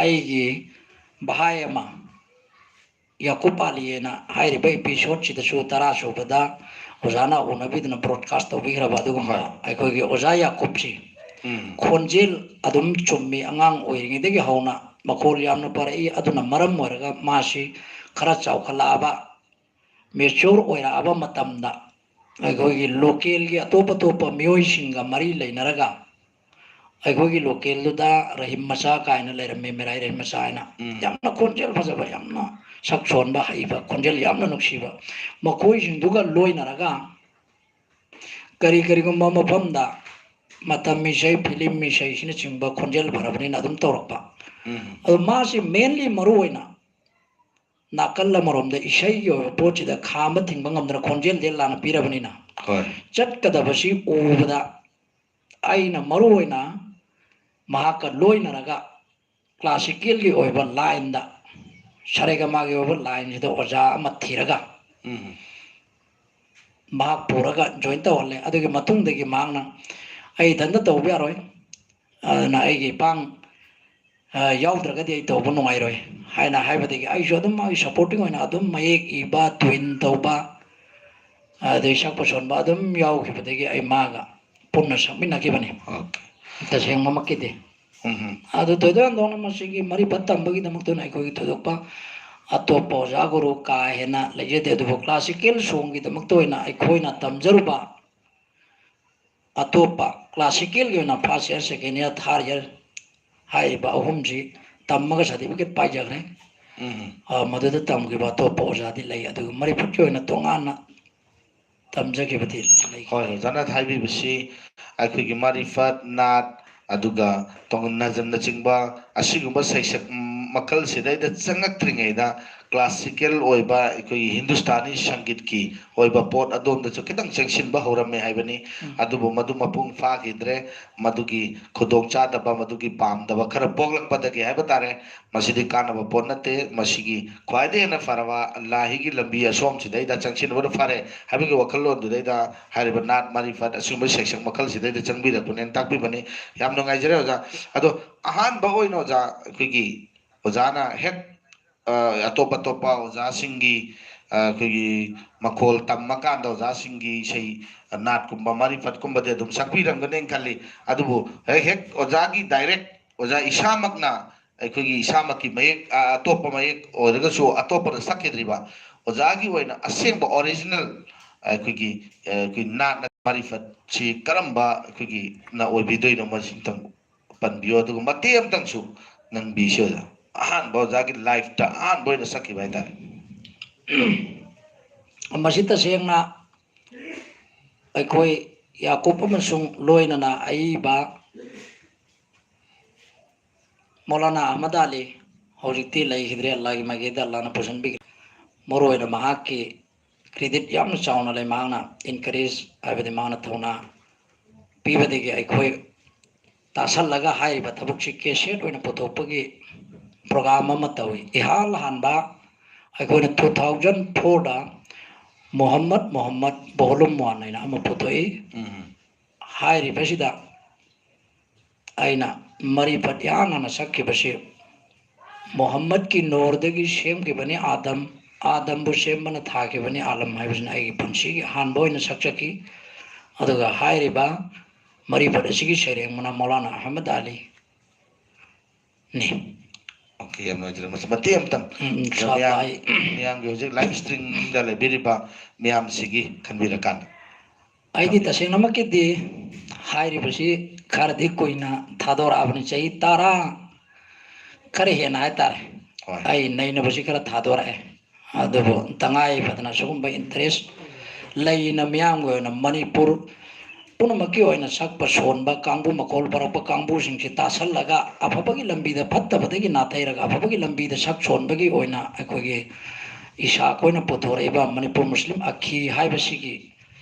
ꯑꯩꯒꯤ ꯚꯥꯏ ꯑꯃ ꯌꯥꯀꯨꯞ ꯑꯂꯤꯑꯅ ꯍꯥꯏꯔꯤꯕ ꯏꯄꯤꯁꯣꯠꯁꯤꯗꯁꯨ ꯇꯔꯥ ꯁꯨꯕꯗ ꯑꯣꯖꯥꯅ ꯎꯅꯕꯤꯗꯨꯅ ꯕ꯭ꯔꯣꯗꯀꯥꯁ ꯇꯧꯕꯤꯈ꯭ꯔꯕ ꯑꯗꯨꯒꯨꯝꯕ ꯍꯣꯏ꯫ ꯑꯩꯈꯣꯏꯒꯤ ꯑꯣꯖꯥ ꯌꯥꯀꯨꯞꯁꯤ ꯎꯝ꯫ ꯈꯣꯟꯖꯦꯜ ꯑꯗꯨꯝ ꯆꯨꯝꯃꯤ꯫ ꯑꯉꯥꯡ ꯑꯣꯏꯔꯤꯉꯩꯗꯒꯤ ꯍꯧꯅ ꯃꯈꯣꯜ ꯌꯥꯝꯅ ꯐꯔꯛꯏ꯫ ꯑꯗꯨꯅ ꯃꯔꯝ ꯑꯣꯏꯔꯒ ꯃꯥꯁꯤ ꯈꯔ ꯆꯥꯎꯈꯠꯂꯛꯑꯕ, ꯃꯦꯆ꯭ꯌꯣꯔ ꯑꯣꯏꯔꯛꯑꯕ ꯃꯇꯝꯗ ꯑꯩꯈꯣꯏꯒꯤ ꯂꯣꯀꯦꯜꯒꯤ ꯑꯇꯣꯞ ꯑꯇꯣꯞꯄ ꯃꯤꯑꯣꯏꯁꯤꯡꯒ ꯃꯔꯤ ꯂꯩꯅꯔꯒ ꯑꯩꯈꯣꯏꯒꯤ ꯂꯣꯀꯦꯜꯗꯨꯗ ꯔꯍꯤꯝ ꯃꯆꯥ ꯀꯥꯏꯅ ꯂꯩꯔꯝꯃꯤ, ꯃꯦꯔꯥꯏ ꯔꯍꯤꯝ ꯃꯆꯥ ꯍꯥꯏꯅ꯫ ꯎꯝ꯫ ꯌꯥꯝꯅ ꯈꯣꯟꯖꯦꯜ ꯐꯖꯕ, ꯌꯥꯝꯅ ꯁꯛ ꯁꯣꯟꯕ ꯍꯩꯕ, ꯈꯣꯟꯖꯦꯜ ꯌꯥꯝꯅ ꯅꯨꯡꯁꯤꯕ꯫ ꯃꯈꯣꯏꯁꯤꯡꯗꯨꯒ ꯂꯣꯏꯅꯔꯒ ꯀꯔꯤ ꯀꯔꯤꯒꯨꯝꯕ ꯃꯐꯝꯗ ꯃꯇꯝ ꯏꯁꯩ, ꯐꯤꯂꯝ ꯏꯁꯩꯁꯤꯅꯆꯤꯡꯕ ꯈꯣꯟꯖꯦꯜ ꯐꯔꯕꯅꯤꯅ ꯑꯗꯨꯝ ꯇꯧꯔꯛꯄ꯫ ꯎꯝ꯫ ꯑꯗꯣ ꯃꯥꯁꯤ ꯃꯦꯟꯂꯤ ꯃꯔꯨ ꯑꯣꯏꯅ ꯅꯥꯀꯜ ꯑꯃꯔꯣꯝꯗ ꯏꯁꯩꯒꯤ ꯑꯣꯏꯕ ꯄꯣꯠꯁꯤꯗ ꯈꯥꯝꯕ ꯊꯤꯡꯕ ꯉꯝꯗꯅ ꯈꯣꯟꯖꯦꯜꯁꯦ ꯂꯥꯟꯅ ꯄꯤꯔꯕꯅꯤꯅ ꯍꯣꯏ꯫ ꯆꯠꯀꯗꯕꯁꯤ ꯎꯕꯗ ꯑꯩꯅ ꯃꯔꯨ ꯑꯣꯏꯅ ꯃꯍꯥꯛꯀ ꯂꯣꯏꯅꯔꯒ classicalꯒꯤ ꯑꯣꯏꯕ lineꯗ, ꯁꯥꯔꯦꯒꯃꯥꯒꯤ ꯑꯣꯏꯕ lineꯁꯤꯗ ꯑꯣꯖꯥ ꯑꯃ ꯊꯤꯔꯒ ꯎꯝ꯫ ꯃꯍꯥꯛ ꯄꯨꯔꯒ join ꯇꯧꯍꯜꯂꯦ꯫ ꯑꯗꯨꯒꯤ ꯃꯇꯨꯡꯗꯒꯤ ꯃꯍꯥꯛꯅ "ꯑꯩ ꯏꯊꯟꯇ ꯇꯧꯕ ꯌꯥꯔꯣꯏ, ꯑꯗꯨꯅ ꯑꯩꯒꯤ ꯏꯄꯥꯡ, ꯑ, ꯌꯥꯎꯗ꯭ꯔꯒꯗꯤ ꯑꯩ ꯇꯧꯕ ꯅꯨꯡꯉꯥꯏꯔꯣꯏ" ꯍꯥꯏꯅ ꯍꯥꯏꯕꯗꯒꯤ ꯑꯩꯁꯨ ꯑꯗꯨꯝ ꯃꯥꯒꯤ supporting ꯑꯣꯏꯅ ꯑꯗꯨꯝ ꯃꯌꯦꯛ ꯏꯕ, tune ꯇꯧꯕ, ꯑꯗꯩ ꯁꯛꯄ ꯁꯣꯟꯕ ꯑꯗꯨꯝ ꯌꯥꯎꯈꯤꯕꯗꯒꯤ ꯑꯩ ꯃꯥꯒ ꯄꯨꯟꯅ ꯁꯛꯃꯤꯟꯅꯈꯤꯕꯅꯤ꯫ Okay꯫ ꯇꯁꯦꯡꯕꯃꯛꯀꯤꯗꯤ꯫ ꯎꯝ꯫ ꯑꯗꯨ ꯊꯣꯏꯗꯣꯛ ꯍꯦꯟꯗꯣꯛꯅ ꯃꯁꯤꯒꯤ ꯃꯔꯤꯐꯠ ꯇꯝꯕꯒꯤꯗꯃꯛꯇꯅ ꯑꯩꯈꯣꯏꯒꯤ ꯊꯣꯏꯗꯣꯛꯄ ꯑꯇꯣꯞꯄ ꯑꯣꯖꯥ ꯒꯨꯔꯨ ꯀꯥ ꯍꯦꯟꯅ ꯂꯩꯖꯗꯦ, ꯑꯗꯨꯕꯨ classical songꯒꯤꯗꯃꯛꯇ ꯑꯣꯏꯅ ꯑꯩꯈꯣꯏꯅ ꯇꯝꯖꯔꯨꯕ ꯑꯇꯣꯞꯄ classicalꯒꯤ ꯑꯣꯏꯅ first year, second year, third year ꯍꯥꯏꯔꯤꯕ ꯑꯍꯨꯝꯁꯤ ꯇꯝꯃꯒ certificate ꯄꯥꯏꯖꯈ꯭ꯔꯦ꯫ ꯎꯝ꯫ ꯑ, ꯃꯗꯨꯗ ꯇꯝꯈꯤꯕ ꯑꯇꯣꯞꯄ ꯑꯣꯖꯥꯗꯤ ꯂꯩ, ꯑꯗꯨꯒ ꯃꯔꯤꯐꯠꯀꯤ ꯑꯣꯏꯅ ꯇꯣꯉꯥꯟꯅ ꯇꯝꯖꯈꯤꯕꯗꯤ ꯂꯩ꯫ ꯍꯣꯏ, ꯑꯣꯖꯥꯅ ꯍꯥꯏꯕꯤꯕꯁꯤ ꯑꯩꯈꯣꯏꯒꯤ ꯃꯔꯤꯐꯠ, ꯅꯥꯠ, ꯑꯗꯨꯒ ꯇꯣꯡ-, ꯅꯖꯝꯅꯆꯤꯡꯕ ꯑꯁꯤꯒꯨꯝꯕ ꯁꯩꯁꯛ, ꯎꯝ, ꯃꯈꯜꯁꯤꯗꯩꯗ ꯆꯪꯉꯛꯇ꯭ꯔꯤꯉꯩꯗ classical ꯑꯣꯏꯕ ꯑꯩꯈꯣꯏꯒꯤ ꯍꯤꯟꯗꯨꯁꯇꯥꯅꯤ ꯁꯪꯒꯤꯠꯀꯤ ꯑꯣꯏꯕ ꯄꯣꯠ ꯑꯗꯣꯝꯗꯁꯨ ꯈꯤꯇꯪ ꯆꯪꯁꯤꯟꯕ ꯍꯧꯔꯝꯃꯦ ꯍꯥꯏꯕꯅꯤ꯫ ꯎꯝ꯫ ꯑꯗꯨꯕꯨ ꯃꯗꯨ ꯃꯄꯨꯡ ꯐꯥꯈꯤꯗ꯭ꯔꯦ꯫ ꯃꯗꯨꯒꯤ ꯈꯨꯗꯣꯡꯆꯥꯗꯕ, ꯃꯗꯨꯒꯤ ꯄꯥꯝꯗꯕ ꯈꯔ ꯄꯣꯛꯂꯛꯄꯗꯒꯤ ꯍꯥꯏꯕ ꯇꯥꯔꯦ, ꯃꯁꯤꯗꯤ ꯀꯥꯟꯅꯕ ꯄꯣꯠ ꯅꯠꯇꯦ꯫ ꯃꯁꯤꯒꯤ ꯈ꯭ꯋꯥꯏꯗꯒꯤ ꯍꯦꯟꯅ ꯐꯔꯕ ꯂꯥꯍꯤꯒꯤ ꯂꯝꯕꯤ ꯑꯁꯣꯝꯁꯤꯗꯩꯗ ꯆꯪꯁꯤꯟꯕꯅ ꯐꯔꯦ ꯍꯥꯏꯕꯒꯤ ꯋꯥꯈꯜꯂꯣꯟꯗꯨꯗꯩꯗ ꯍꯥꯏꯔꯤꯕ ꯅꯥꯠ, ꯃꯔꯤꯐꯠ ꯑꯁꯤꯒꯨꯝꯕ ꯁꯩꯁꯛ ꯃꯈꯜꯁꯤꯗꯩꯗ ꯆꯪꯕꯤꯔꯛꯄꯅꯦꯅ ꯇꯥꯛꯄꯤꯕꯅꯤ꯫ ꯌꯥꯝ ꯅꯨꯡꯉꯥꯏꯖꯔꯦ ꯑꯣꯖꯥ꯫ ꯑꯗꯣ ꯑꯍꯥꯟꯕ ꯑꯣꯏꯅ ꯑꯣꯖꯥ, ꯑꯩꯈꯣꯏꯒꯤ ꯑꯣꯖꯥꯅ ꯍꯦꯛ, ꯑ, ꯑꯇꯣꯞ ꯑꯇꯣꯞꯄ ꯑꯣꯖꯥꯁꯤꯡꯒꯤ, ꯑ, ꯑꯩꯈꯣꯏꯒꯤ ꯃꯈꯣꯜ ꯇꯝꯃꯀꯥꯟꯗ ꯑꯣꯖꯥꯁꯤꯡꯒꯤ ꯏꯁꯩ, ꯅꯥꯠꯀꯨꯝꯕ, ꯃꯔꯤꯐꯠꯀꯨꯝꯕꯗꯤ ꯑꯗꯨꯝ ꯁꯛꯄꯤꯔꯝꯒꯅꯦꯅ ꯈꯜꯂꯤ꯫ ꯑꯗꯨꯕꯨ ꯍꯦꯛ, ꯍꯦꯛ ꯑꯣꯖꯥꯒꯤ direct, ꯑꯣꯖꯥ ꯏꯁꯥꯃꯛꯅ ꯑꯩꯈꯣꯏꯒꯤ ꯏꯁꯥꯃꯛꯀꯤ ꯃꯌꯦꯛ, ꯑ, ꯑꯇꯣꯞꯄ ꯃꯌꯦꯛ ꯑꯣꯏꯔꯒꯁꯨ ꯑꯇꯣꯞꯄꯅ ꯁꯛꯈꯤꯗ꯭ꯔꯤꯕ ꯑꯣꯖꯥꯒꯤ ꯑꯣꯏꯅ ꯑꯁꯦꯡꯕ original ꯑꯩꯈꯣꯏꯒꯤ, ꯑ, ꯑꯩꯈꯣꯏ ꯅꯥꯠꯅ ꯃꯔꯤꯐꯠꯁꯤ ꯀꯔꯝꯕ ꯑꯩꯈꯣꯏꯒꯤ ꯅ ꯑꯣꯏꯕꯤꯗꯣꯏꯅꯣ, ꯃꯁꯤꯝꯇꯪ ꯄꯟꯕꯤꯌꯨ, ꯑꯗꯨꯒ ꯃꯇꯦꯛ ꯑꯃꯇꯪꯁꯨ ꯅꯪꯕꯤꯁꯤ ꯑꯣꯖꯥ꯫ ꯑꯍꯥꯟꯕ ꯑꯣꯖꯥꯒꯤ lifeꯇ ꯑꯍꯥꯟꯕ ꯑꯣꯏꯅ ꯁꯛꯈꯤꯕ ꯍꯥꯏꯇꯥꯔꯦ꯫ ꯃꯁꯤ ꯇꯁꯦꯡꯅ ꯑꯩꯈꯣꯏ ꯌꯥꯀꯨꯕ ꯑꯃꯁꯨꯡ ꯂꯣꯏꯅꯅ ꯑꯏꯕ ꯃꯧꯂꯥꯅꯥ ꯑꯍꯃꯗ ꯑꯂꯤ ꯍꯧꯖꯤꯛꯇꯤ ꯂꯩꯈꯤꯗ꯭ꯔꯦ, ꯑꯜꯂꯥꯒꯤ ꯃꯥꯏꯀꯩꯗ ꯑꯜꯂꯥꯅ ꯄꯨꯁꯤꯟꯕꯤꯈ꯭ꯔꯦ꯫ ꯃꯔꯨ ꯑꯣꯏꯅ ꯃꯍꯥꯛꯀꯤ credit ꯌꯥꯝꯅ ꯆꯥꯎꯅ ꯂꯩ꯫ ꯃꯍꯥꯛꯅ encourage, ꯍꯥꯏꯕꯗꯤ ꯃꯍꯥꯛꯅ ꯊꯧꯅꯥ ꯄꯤꯕꯗꯒꯤ ꯑꯩꯈꯣꯏ ꯇꯥꯁꯜꯂꯒ ꯍꯥꯏꯔꯤꯕ ꯊꯕꯛꯁꯤ ꯀꯦꯁꯦꯠ ꯑꯣꯏꯅ ꯄꯨꯊꯣꯛꯄꯒꯤ ꯄ꯭ꯔꯣꯒ꯭ꯔꯥꯝ ꯑꯃ ꯇꯧꯏ꯫ ꯏꯍꯥꯟ ꯍꯥꯟꯕ ꯑꯩꯈꯣꯏꯅ two thousand fourꯗ Mohammad Mohammad volume one ꯍꯥꯏꯅ ꯑꯃ ꯄꯨꯊꯣꯛꯏ꯫ ꯎꯝ꯫ ꯍꯥꯏꯔꯤꯕꯁꯤꯗ ꯑꯩꯅ ꯃꯔꯤꯐꯠ ꯏꯍꯥꯟ ꯍꯥꯟꯅ ꯁꯛꯈꯤꯕꯁꯤ ꯃꯣꯍꯝꯃꯗꯀꯤ ꯅꯨꯔꯗꯒꯤ ꯁꯦꯝꯈꯤꯕꯅꯤ ꯑꯥꯗꯝ, ꯑꯥꯗꯝꯕꯨ ꯁꯦꯝꯕꯅ ꯊꯥꯈꯤꯕꯅꯤ ꯑꯥꯂꯝ ꯍꯥꯏꯕꯁꯤꯅ ꯑꯩꯒꯤ ꯄꯨꯟꯁꯤꯒꯤ ꯑꯍꯥꯟꯕ ꯑꯣꯏꯅ ꯁꯛꯆꯈꯤ꯫ ꯑꯗꯨꯒ ꯍꯥꯏꯔꯤꯕ ꯃꯔꯤꯐꯠ ꯑꯁꯤꯒꯤ ꯁꯩꯔꯦꯡꯕꯅ ꯃꯧꯂꯥꯅꯥ ꯑꯍꯃꯗ ꯑꯂꯤ ꯅꯤ꯫ ꯑꯣꯀꯦ, ꯌꯥꯝ ꯅꯨꯡꯉꯥꯏꯖꯔꯦ꯫ ꯃꯁꯤ ꯃꯇꯦꯛ ꯑꯃꯇꯪ ꯎꯝ, ꯎꯝ, ꯑꯗꯣ ꯁꯥꯕ ꯃꯌꯥꯝ, ꯑꯩ ꯃꯌꯥꯝꯒꯤ ꯍꯧꯖꯤꯛ live streamingꯗ ꯂꯩꯕꯤꯔꯤꯕ ꯃꯌꯥꯝꯁꯤꯒꯤ ꯈꯟꯕꯤꯔꯀꯥꯟꯗ꯫ ꯑꯩꯗꯤ ꯊꯝꯕꯤꯌꯨ꯫ ꯇꯁꯦꯡꯅꯃꯛꯀꯤꯗꯤ ꯍꯥꯏꯔꯤꯕꯁꯤ ꯈꯔꯗꯤ ꯀꯨꯏꯅ ꯊꯥꯗꯣꯔꯛꯑꯕꯅꯤ, ꯆꯍꯤ ꯇꯔꯥ ꯈꯔ ꯍꯦꯟꯅ ꯍꯥꯏꯇꯥꯔꯦ꯫ ꯍꯣꯏ꯫ ꯑꯩ ꯅꯩꯅꯕꯁꯤ ꯈꯔ ꯊꯥꯗꯣꯔꯛꯑꯦ꯫ ꯑꯗꯨꯕꯨ ꯇꯉꯥꯏ ꯐꯗꯅ ꯁꯤꯒꯨꯝꯕ interest ꯂꯩꯅ ꯃꯤꯌꯥꯝꯒꯤ ꯑꯣꯏꯅ ꯃꯅꯤꯄꯨꯔ ꯄꯨꯝꯅꯃꯛꯀꯤ ꯑꯣꯏꯅ ꯁꯛꯄ ꯁꯣꯟꯕ ꯀꯥꯡꯕꯨ, ꯃꯈꯣꯜ ꯐꯔꯛꯄ ꯀꯥꯡꯕꯨꯁꯤꯡꯁꯤ ꯇꯥꯁꯜꯂꯒ ꯑꯐꯕꯒꯤ ꯂꯝꯕꯤꯗ, ꯐꯠꯇꯕꯗꯒꯤ ꯅꯥꯊꯩꯔꯒ ꯑꯐꯕꯒꯤ ꯂꯝꯕꯤꯗ ꯁꯛ ꯁꯣꯟꯕꯒꯤ ꯑꯣꯏꯅ ꯑꯩꯈꯣꯏꯒꯤ ꯏꯁꯥ ꯑꯩꯈꯣꯏꯅ ꯄꯨꯊꯣꯔꯛꯏꯕ ꯃꯅꯤꯄꯨꯔ ꯃꯨꯁꯂꯤꯝ ꯑꯈꯤ ꯍꯥꯏꯕꯁꯤꯒꯤ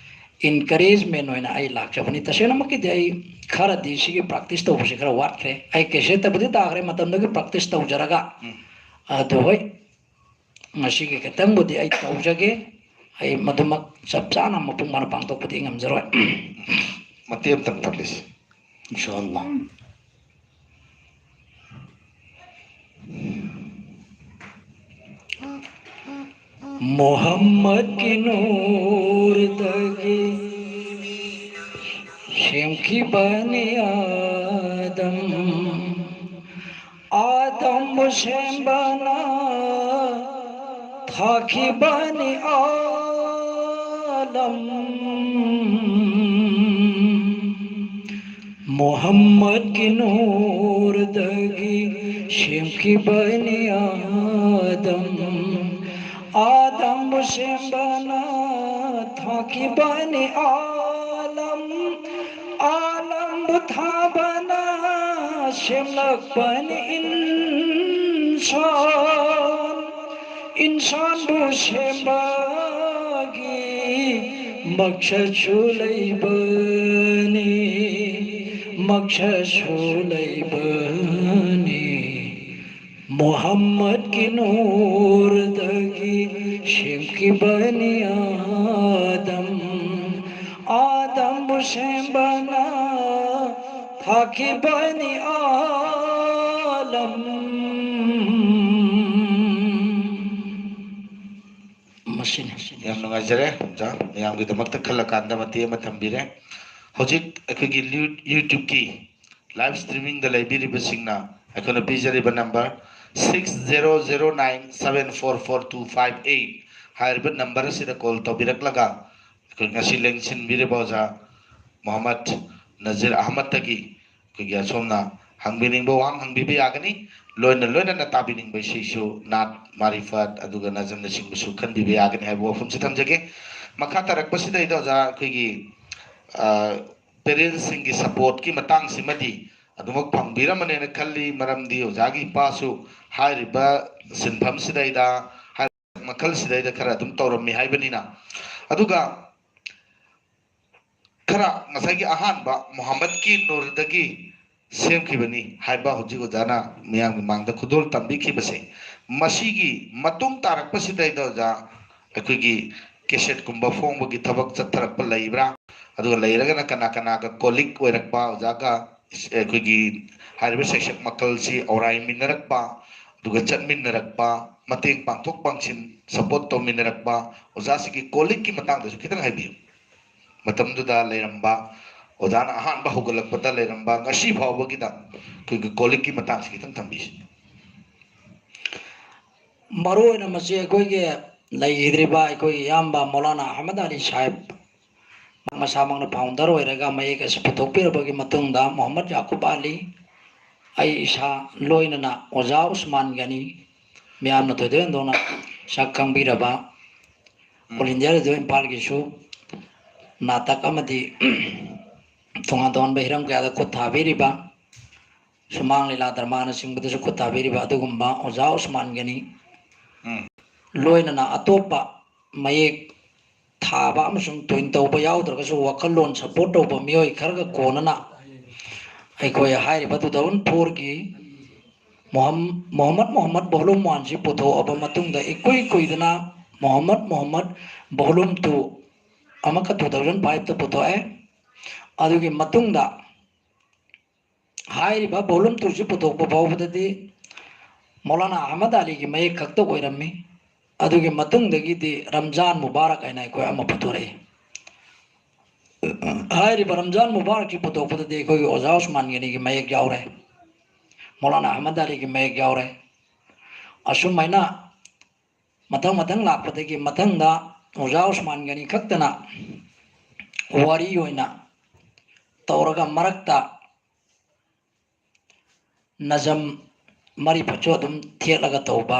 encouragement ꯑꯣꯏꯅ ꯑꯩ ꯂꯥꯛꯆꯕꯅꯤ꯫ ꯇꯁꯦꯡꯅꯃꯛꯀꯤꯗꯤ ꯑꯩ ꯈꯔꯗꯤ ꯁꯤꯒꯤ practice ꯇꯧꯕꯁꯤ ꯈꯔ ꯋꯥꯠꯈ꯭ꯔꯦ꯫ ꯑꯩ cassette ꯇꯕꯨꯗꯤ ꯇꯥꯈ꯭ꯔꯦ, ꯃꯇꯝꯗꯨꯒꯤ practice ꯇꯧꯖꯔꯒ꯫ ꯎꯝ꯫ ꯑꯗꯨ ꯍꯣꯏ, ꯉꯁꯤꯒꯤ ꯈꯤꯇꯪꯕꯨꯗꯤ ꯑꯩ ꯇꯧꯖꯒꯦ꯫ ꯑꯩ ꯃꯗꯨꯃꯛ ꯆꯞ ꯆꯥꯅ ꯃꯄꯨꯡ ꯐꯥꯅ ꯄꯥꯡꯊꯣꯛꯄꯗꯤ ꯉꯝꯖꯔꯣꯏ꯫ ꯃꯇꯦꯛ ꯑꯃꯇꯪ ꯇꯝꯕꯤꯁꯤ꯫ ꯏꯟꯁꯥ ꯑꯜꯂꯥ꯫ ꯃꯣꯍꯝꯃꯗꯀꯤ ꯅꯨꯔꯗꯒꯤ ꯁꯦꯝꯈꯤꯕꯅꯤ ꯑꯥꯗꯝ꯫ ꯑꯥꯗꯝꯕꯨ ꯁꯦꯝꯕꯅ ꯊꯥꯈꯤꯕꯅꯤ ꯑꯥꯂꯝ꯫ ꯃꯣꯍꯝꯃꯗꯀꯤ ꯅꯨꯔꯗꯒꯤ ꯁꯦꯝꯈꯤꯕꯅꯤ ꯑꯥꯗꯝ꯫ ꯑꯥꯗꯝꯕꯨ ꯁꯦꯝꯕꯅ ꯊꯥꯈꯤꯕꯅꯤ ꯑꯥꯂꯝ꯫ ꯑꯥꯂꯝꯕꯨ ꯊꯥꯕꯅ ꯁꯦꯝꯂꯛꯄꯅꯤ ꯏꯟꯁꯥꯟ꯫ ꯏꯟꯁꯥꯟꯕꯨ ꯁꯦꯝꯕꯒꯤ ꯃꯛꯁꯠꯁꯨ ꯂꯩꯕꯅꯤ꯫ ꯃꯛꯁꯁꯨ ꯂꯩꯕꯅꯤ꯫ ꯃꯨꯍꯝꯃꯗꯀꯤ ꯅꯨꯔꯗꯒꯤ ꯁꯦꯝꯈꯤꯕꯅꯤ ꯑꯥꯗꯝ꯫ ꯑꯥꯗꯝꯕꯨ ꯁꯦꯝꯕꯅ ꯊꯥꯈꯤꯕꯅꯤ ꯑꯥꯂꯝ꯫ ꯃꯁꯤꯅꯤ꯫ ꯌꯥꯝ ꯅꯨꯡꯉꯥꯏꯖꯔꯦ ꯑꯣꯖꯥ, ꯃꯌꯥꯝꯒꯤꯗꯃꯛꯇ ꯈꯜꯂꯀꯥꯟꯗ ꯃꯇꯦꯛ ꯑꯃ ꯊꯝꯕꯤꯔꯦ꯫ ꯍꯧꯖꯤꯛ ꯑꯩꯈꯣꯏꯒꯤ ꯂ꯭ꯌꯨ-, YouTube-ꯀꯤ live streaming-ꯗ ꯂꯩꯕꯤꯔꯤꯕꯁꯤꯡꯅ ꯑꯩꯈꯣꯏꯅ ꯄꯤꯖꯔꯤꯕ number six zero zero nine seven four four two five eight ꯍꯥꯏꯔꯤꯕ number ꯑꯁꯤꯗ call ꯇꯧꯕꯤꯔꯛꯂꯒ ꯑꯩꯈꯣꯏ ꯉꯁꯤ ꯂꯦꯡꯁꯤꯟꯕꯤꯔꯤꯕ ꯑꯣꯖꯥ ꯃꯣꯍꯝꯃꯗ ꯅꯖꯤꯔ ꯑꯍꯃꯗꯇꯒꯤ ꯑꯩꯈꯣꯏꯒꯤ ꯑꯁꯣꯝꯅ ꯍꯪꯕꯤꯅꯤꯡꯕ ꯋꯥꯍꯪ ꯍꯪꯕꯤꯕ ꯌꯥꯒꯅꯤ꯫ ꯂꯣꯏꯅ ꯂꯣꯏꯅꯅ ꯇꯥꯕꯤꯅꯤꯡꯕ ꯏꯁꯩꯁꯨ ꯅꯥꯠ, ꯃꯥꯔꯤꯐꯠ, ꯑꯗꯨꯒ ꯅꯖꯝꯅꯆꯤꯡꯕꯁꯨ ꯈꯟꯕꯤꯕ ꯌꯥꯒꯅꯤ ꯍꯥꯏꯕ ꯋꯥꯐꯝꯁꯤ ꯊꯝꯖꯒꯦ꯫ ꯃꯈꯥ ꯇꯥꯔꯛꯄꯁꯤꯗꯩꯗ ꯑꯣꯖꯥ ꯑꯩꯈꯣꯏꯒꯤ, ꯑ, parents-ꯁꯤꯡꯒꯤ support-ꯀꯤ ꯃꯇꯥꯡꯁꯤꯃꯗꯤ ꯑꯗꯨꯃꯛ ꯐꯪꯕꯤꯔꯝꯃꯅꯦꯅ ꯈꯜꯂꯤ, ꯃꯔꯝꯗꯤ ꯑꯣꯖꯥꯒꯤ ꯏꯄꯥꯁꯨ ꯍꯥꯏꯔꯤꯕ ꯁꯤꯟꯐꯝꯁꯤꯗꯩꯗ, ꯍꯥꯏꯔꯤꯕ ꯃꯈꯜꯁꯤꯗꯩꯗ ꯈꯔ ꯑꯗꯨꯝ ꯇꯧꯔꯝꯃꯤ ꯍꯥꯏꯕꯅꯤꯅ꯫ ꯑꯗꯨꯒ ꯈꯔ ꯉꯁꯥꯏꯒꯤ ꯑꯍꯥꯟꯕ ꯃꯨꯍꯝꯃꯗꯀꯤ ꯅꯨꯔꯗꯒꯤ ꯁꯦꯝꯈꯤꯕꯅꯤ ꯍꯥꯏꯕ ꯍꯧꯖꯤꯛ ꯑꯣꯖꯥꯅ ꯃꯤꯌꯥꯝꯒꯤ ꯃꯥꯡꯗ ꯈꯨꯗꯣꯜ ꯇꯝꯕꯤꯈꯤꯕꯁꯦ, ꯃꯁꯤꯒꯤ ꯃꯇꯨꯡ ꯇꯥꯔꯛꯄꯁꯤꯗꯩꯗ ꯑꯣꯖꯥ ꯑꯩꯈꯣꯏꯒꯤ cassette-ꯀꯨꯝꯕ ꯐꯣꯡꯕꯒꯤ ꯊꯕꯛ ꯆꯠꯊꯔꯛꯄ ꯂꯩꯕ꯭ꯔꯥ? ꯑꯗꯨꯒ ꯂꯩꯔꯒꯅ ꯀꯅꯥ ꯀꯅꯥꯒ colleague ꯑꯣꯏꯔꯛꯄ ꯑꯣꯖꯥꯒ ꯑꯩꯈꯣꯏꯒꯤ ꯍꯥꯏꯔꯤꯕ ꯁꯩꯁꯛ ꯃꯈꯜꯁꯤ ꯑꯣꯔꯥꯏꯃꯤꯟꯅꯔꯛꯄ, ꯑꯗꯨꯒ ꯆꯠꯃꯤꯟꯅꯔꯛꯄ, ꯃꯇꯦꯡ ꯄꯥꯡꯊꯣꯛ ꯄꯥꯡꯁꯤꯟ, support ꯇꯧꯃꯤꯟꯅꯔꯛꯄ, ꯑꯣꯖꯥꯁꯤꯒꯤ colleague-ꯀꯤ ꯃꯇꯥꯡꯗꯁꯨ ꯈꯤꯇꯪ ꯍꯥꯏꯕꯤꯌꯨ꯫ ꯃꯇꯝꯗꯨꯗ ꯂꯩꯔꯝꯕ, ꯑꯣꯖꯥꯅ ꯑꯍꯥꯟꯕ ꯍꯧꯒꯠꯂꯛꯄꯗ ꯂꯩꯔꯝꯕ, ꯉꯁꯤ ꯐꯥꯎꯕꯒꯤꯗ ꯑꯩꯈꯣꯏꯒꯤ colleague-ꯀꯤ ꯃꯇꯥꯡꯁꯤ ꯈꯤꯇꯪ ꯊꯝꯕꯤꯁꯤ꯫ ꯃꯔꯨ ꯑꯣꯏꯅ ꯃꯁꯤ ꯑꯩꯈꯣꯏꯒꯤ ꯂꯩꯈꯤꯗ꯭ꯔꯤꯕ ꯑꯩꯈꯣꯏꯒꯤ ꯏꯌꯥꯝꯕ ꯃꯧꯂꯥꯅꯥ ꯑꯍꯃꯗ ꯑꯂꯤ ꯁꯥꯍꯦꯕ ꯃꯁꯥꯃꯛꯅ founder ꯑꯣꯏꯔꯒ ꯃꯌꯦꯛ ꯑꯁꯤ ꯄꯨꯊꯣꯛꯄꯤꯔꯕꯒꯤ ꯃꯇꯨꯡꯗ ꯃꯣꯍꯝꯃꯗ ꯌꯥꯀꯨꯕ ꯑꯂꯤ, ꯑꯩ ꯏꯁꯥ, ꯂꯣꯏꯅꯅ ꯑꯣꯖꯥ ꯎꯁꯃꯥꯟ ꯒꯅꯤ, ꯃꯤꯌꯥꯝꯅ ꯊꯣꯏꯗꯣꯛ ꯍꯦꯟꯗꯣꯛꯅ ꯁꯛ ꯈꯪꯕꯤꯔꯕ, ꯎꯝ꯫ All India Radio ꯏꯝꯐꯥꯜꯒꯤꯁꯨ ꯅꯥꯇꯛ ꯑꯃꯗꯤ ꯇꯣꯉꯥꯟ ꯇꯣꯉꯥꯟꯕ ꯍꯤꯔꯝ ꯀꯌꯥꯗ ꯈꯨꯠ ꯊꯥꯕꯤꯔꯤꯕ, ꯁꯨꯃꯥꯡ ꯂꯤꯂꯥ ꯗ꯭ꯔꯃꯥꯅꯆꯤꯡꯕꯗꯁꯨ ꯈꯨꯠ ꯊꯥꯕꯤꯔꯤꯕ ꯑꯗꯨꯒꯨꯝꯕ ꯑꯣꯖꯥ ꯎꯁꯃꯥꯟ ꯒꯅꯤ, ꯎꯝ꯫ ꯂꯣꯏꯅꯅ ꯑꯇꯣꯞꯄ ꯃꯌꯦꯛ ꯊꯥꯕ ꯑꯃꯁꯨꯡ twin ꯇꯧꯕ ꯌꯥꯎꯗ꯭ꯔꯒꯁꯨ ꯋꯥꯈꯜꯂꯣꯟ support ꯇꯧꯕ ꯃꯤꯑꯣꯏ ꯈꯔꯒ ꯀꯣꯟꯅꯅ ꯑꯩꯈꯣꯏ ꯍꯥꯏꯔꯤꯕ two thousand fourꯒꯤ ꯃꯣꯍꯝ-, Mohammad Mohammad volume oneꯁꯤ ꯄꯨꯊꯣꯛꯑꯕ ꯃꯇꯨꯡꯗ, ꯏꯀꯨꯏ ꯀꯨꯏꯗꯅ ꯃꯣꯍꯝꯃꯗ ꯃꯣꯍꯝꯃꯗ volume two ꯑꯃꯨꯛꯀ two thousand fiveꯇ ꯄꯨꯊꯣꯛꯑꯦ꯫ ꯑꯗꯨꯒꯤ ꯃꯇꯨꯡꯗ ꯍꯥꯏꯔꯤꯕ volume twoꯁꯤ ꯄꯨꯊꯣꯛꯄ ꯐꯥꯎꯕꯗꯗꯤ ꯃꯧꯂꯥꯅꯥ ꯑꯍꯃꯗ ꯑꯂꯤꯒꯤ ꯃꯌꯦꯛ ꯈꯛꯇ ꯑꯣꯏꯔꯝꯃꯤ꯫ ꯑꯗꯨꯒꯤ ꯃꯇꯨꯡꯗꯒꯤꯗꯤ ꯔꯝꯖꯥꯟ ꯃꯨꯕꯥꯔꯛ ꯍꯥꯏꯅ ꯑꯩꯈꯣꯏ ꯑꯃ ꯄꯨꯊꯣꯔꯛꯏ꯫ ꯍꯥꯏꯔꯤꯕ ꯔꯝꯖꯥꯟ ꯃꯨꯕꯥꯔꯛꯀꯤ ꯄꯨꯊꯣꯛꯄꯗꯗꯤ ꯑꯩꯈꯣꯏꯒꯤ ꯑꯣꯖꯥ ꯎꯁꯃꯥꯟ ꯒꯅꯤꯒꯤ ꯃꯌꯦꯛ ꯌꯥꯎꯔꯦ, ꯃꯧꯂꯥꯅꯥ ꯑꯍꯃꯗ ꯑꯂꯤꯒꯤ ꯃꯌꯦꯛ ꯌꯥꯎꯔꯦ꯫ ꯑꯁꯨꯝ ꯍꯥꯏꯅ ꯃꯊꯪ ꯃꯊꯪ ꯂꯥꯛꯄꯗꯒꯤ ꯃꯊꯪꯗ ꯑꯣꯖꯥ ꯎꯁꯃꯥꯟ ꯒꯅꯤ ꯈꯛꯇꯅ ꯋꯥꯔꯤ ꯑꯣꯏꯅ ꯇꯧꯔꯒ, ꯃꯔꯛꯇ ꯅꯖꯝ ꯃꯔꯤꯐꯠꯁꯨ ꯑꯗꯨꯝ ꯊꯦꯠꯂꯒ ꯇꯧꯕ,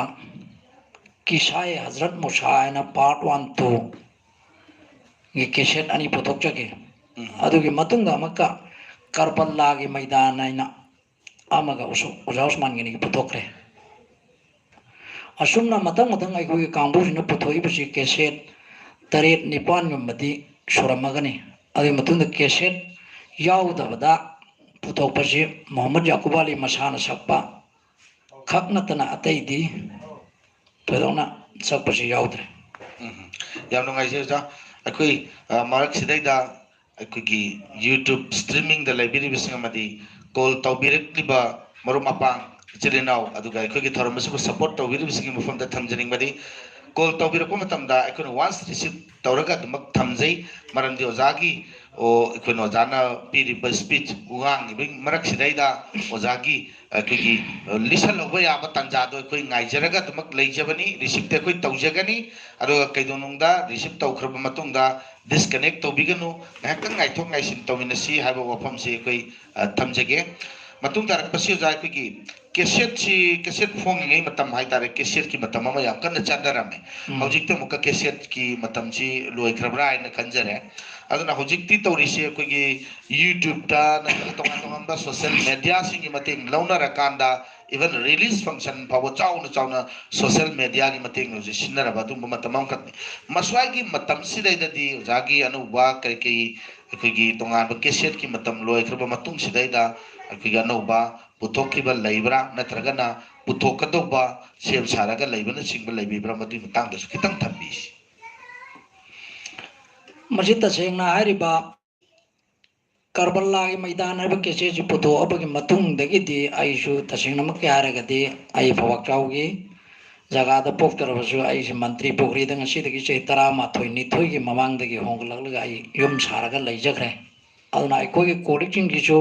ꯀꯤꯁꯥꯏ ꯍꯖꯔꯠ ꯃꯨꯁꯥ ꯍꯥꯏꯅ part one twoꯒꯤ cassette ꯑꯅꯤ ꯄꯨꯊꯣꯛꯆꯈꯤ꯫ ꯎꯝ꯫ ꯑꯗꯨꯒꯤ ꯃꯇꯨꯡꯗ ꯑꯃꯨꯛꯀ ꯀꯔꯕꯂꯥꯒꯤ ꯃꯩꯗꯥꯟ ꯍꯥꯏꯅ ꯑꯃꯒ ꯎꯁ-, ꯑꯣꯖꯥ ꯎꯁꯃꯥꯟ ꯒꯅꯤꯒꯤ ꯄꯨꯊꯣꯛꯈ꯭ꯔꯦ꯫ ꯑꯁꯨꯝꯅ ꯃꯊꯪ ꯃꯊꯪ ꯑꯩꯈꯣꯏꯒꯤ ꯀꯥꯡꯕꯨꯁꯤꯅ ꯄꯨꯊꯣꯛꯏꯕꯁꯤ cassette ꯇꯔꯦꯠ ꯅꯤꯄꯥꯟꯒꯨꯝꯕꯗꯤ ꯁꯨꯔꯝꯃꯒꯅꯤ꯫ ꯑꯗꯨꯒꯤ ꯃꯇꯨꯡꯗ cassette ꯌꯥꯎꯗꯕꯗ ꯄꯨꯊꯣꯛꯄꯁꯤ ꯃꯣꯍꯝꯃꯗ ꯌꯥꯀꯨꯕ ꯑꯂꯤ ꯃꯁꯥꯅ ꯁꯛꯄ ꯈꯛ ꯅꯠꯇꯅ ꯑꯇꯩꯗꯤ ꯊꯣꯏꯗꯣꯛꯅ ꯁꯛꯄꯁꯤ ꯌꯥꯎꯗ꯭ꯔꯦ꯫ ꯎꯝ, ꯌꯥꯝ ꯅꯨꯡꯉꯥꯏꯖꯩ ꯑꯣꯖꯥ꯫ ꯑꯩꯈꯣꯏ, ꯑ, ꯃꯔꯛꯁꯤꯗꯩꯗ ꯑꯩꯈꯣꯏꯒꯤ YouTube streamingꯗ ꯂꯩꯕꯤꯔꯤꯕꯁꯤꯡ ꯑꯃꯗꯤ call ꯇꯧꯕꯤꯔꯛꯂꯤꯕ ꯃꯔꯨꯞ ꯃꯄꯥꯡ, ꯏꯆꯤꯜ ꯏꯅꯥꯎ, ꯑꯗꯨꯒ ꯑꯩꯈꯣꯏꯒꯤ ꯊꯧꯔꯝ ꯑꯁꯤꯕꯨ support ꯇꯧꯕꯤꯔꯤꯕꯁꯤꯡꯒꯤ ꯃꯐꯝꯗ ꯊꯝꯖꯅꯤꯡꯕꯅꯤ꯫ Call ꯇꯧꯕꯤꯔꯛꯄ ꯃꯇꯝꯗ ꯑꯩꯈꯣꯏꯅ once receive ꯇꯧꯔꯒ ꯑꯗꯨꯃꯛ ꯊꯝꯖꯩ, ꯃꯔꯝꯗꯤ ꯑꯣꯖꯥꯒꯤ, ꯑꯣ, ꯑꯩꯈꯣꯏꯅ ꯑꯣꯖꯥꯅ ꯄꯤꯔꯤꯕ speech ꯉꯥꯡꯉꯤꯕꯒꯤ ꯃꯔꯛꯁꯤꯗꯩꯗ ꯑꯣꯖꯥꯒꯤ ꯑꯩꯈꯣꯏꯒꯤ, ꯑ, ꯂꯤꯁꯜꯍꯧꯕ ꯌꯥꯕ ꯇꯥꯟꯖꯥꯗꯣ ꯑꯩꯈꯣꯏ ꯉꯥꯏꯖꯔꯒ ꯑꯗꯨꯃꯛ ꯂꯩꯖꯕꯅꯤ, receiveꯇꯤ ꯑꯩꯈꯣꯏ ꯇꯧꯖꯒꯅꯤ꯫ ꯑꯗꯨꯒ ꯀꯩꯗꯧꯅꯨꯡꯗ receive ꯇꯧꯈ꯭ꯔꯕ ꯃꯇꯨꯡꯗ disconnect ꯇꯧꯕꯤꯒꯅꯨ, ꯉꯥꯏꯍꯥꯛꯇꯪ ꯉꯥꯏꯊꯣꯛ ꯉꯥꯏꯁꯤꯟ ꯇꯧꯃꯤꯟꯅꯁꯤ ꯍꯥꯏꯕ ꯋꯥꯐꯝꯁꯤ ꯑꯩꯈꯣꯏ, ꯑ, ꯊꯝꯖꯒꯦ꯫ ꯃꯇꯨꯡ ꯇꯥꯔꯛꯄꯁꯤ ꯑꯣꯖꯥ, ꯑꯩꯈꯣꯏꯒꯤ cassetteꯁꯤ, cassette ꯐꯣꯡꯉꯤꯉꯩ ꯃꯇꯝ ꯍꯥꯏꯇꯥꯔꯦ, cassetteꯀꯤ ꯃꯇꯝ ꯑꯃ ꯌꯥꯝ ꯀꯟꯅ ꯆꯠꯅꯔꯝꯃꯦ꯫ ꯎꯝ꯫ ꯍꯧꯖꯤꯛꯇꯤ ꯑꯃꯨꯛꯀ cassetteꯀꯤ ꯃꯇꯝꯁꯤ ꯂꯣꯏꯈ꯭ꯔꯕ꯭ꯔꯥ ꯍꯥꯏꯅ ꯈꯟꯖꯔꯦ꯫ ꯑꯗꯨꯅ ꯍꯧꯖꯤꯛꯇꯤ ꯇꯧꯔꯤꯁꯤ ꯑꯩꯈꯣꯏꯒꯤ YouTubeꯇ ꯅꯠꯇ꯭ꯔꯒ ꯇꯣꯉꯥꯟ ꯇꯣꯉꯥꯟꯕ social mediaꯁꯤꯡꯒꯤ ꯃꯇꯦꯡ ꯂꯧꯅꯔꯀꯥꯟꯗ, even release function ꯐꯥꯎꯕ ꯆꯥꯎꯅ ꯆꯥꯎꯅ social mediaꯒꯤ ꯃꯇꯦꯡ ꯍꯧꯖꯤꯛ ꯁꯤꯖꯤꯟꯅꯔꯕ ꯑꯗꯨꯒꯨꯝꯕ ꯃꯇꯝ ꯑꯃꯈꯛꯅꯤ꯫ ꯃꯁ꯭ꯋꯥꯏꯒꯤ ꯃꯇꯝꯁꯤꯗꯩꯗꯗꯤ ꯑꯣꯖꯥꯒꯤ ꯑꯅꯧꯕ ꯀꯔꯤ ꯀꯔꯤ ꯑꯩꯈꯣꯏꯒꯤ ꯇꯣꯉꯥꯟꯕ ꯀꯦꯁꯦꯠꯀꯤ ꯃꯇꯝ ꯂꯣꯏꯈ꯭ꯔꯕ ꯃꯇꯨꯡꯁꯤꯗꯩꯗ ꯑꯩꯈꯣꯏꯒꯤ ꯑꯅꯧꯕ ꯄꯨꯊꯣꯛꯈꯤꯕ ꯂꯩꯕ꯭ꯔꯥ, ꯅꯠꯇ꯭ꯔꯒꯅ ꯄꯨꯊꯣꯛꯀꯗꯧꯕ ꯁꯦꯝ ꯁꯥꯔꯒ ꯂꯩꯕꯅꯆꯤꯡꯕ ꯂꯩꯕꯤꯕ꯭ꯔꯥ, ꯃꯗꯨꯒꯤ ꯃꯇꯥꯡꯗꯁꯨ ꯈꯤꯇꯪ ꯊꯝꯕꯤꯁꯤ꯫ ꯃꯁꯤ ꯇꯁꯦꯡꯅ ꯍꯥꯏꯔꯤꯕ ꯀꯔꯕꯂꯥꯒꯤ ꯃꯩꯗꯥꯟ ꯍꯥꯏꯕ ꯀꯦꯁꯦꯠꯁꯤ ꯄꯨꯊꯣꯛꯑꯕꯒꯤ ꯃꯇꯨꯡꯗꯒꯤꯗꯤ ꯑꯩꯁꯨ ꯇꯁꯦꯡꯅꯃꯛꯀꯤ ꯍꯥꯏꯔꯒꯗꯤ ꯑꯩ ꯐꯧꯕꯥꯛꯆꯥꯎꯒꯤ ꯖꯒꯥꯗ ꯄꯣꯛꯆꯔꯕꯁꯨ ꯑꯩꯁꯦ ꯃꯟꯇ꯭ꯔꯤ ꯄꯨꯈ꯭ꯔꯤꯗ ꯉꯁꯤꯗꯒꯤ ꯆꯍꯤ ꯇꯔꯥꯃꯥꯊꯣꯏ ꯅꯤꯊꯣꯏꯒꯤ ꯃꯃꯥꯡꯗꯒꯤ ꯍꯣꯡꯒꯠꯂꯛꯂꯒ ꯑꯩ ꯌꯨꯝ ꯁꯥꯔꯒ ꯂꯩꯖꯈ꯭ꯔꯦ꯫ ꯑꯗꯨꯅ ꯑꯩꯈꯣꯏꯒꯤ ꯀꯣꯂꯤꯛꯁꯤꯡꯁꯤꯁꯨ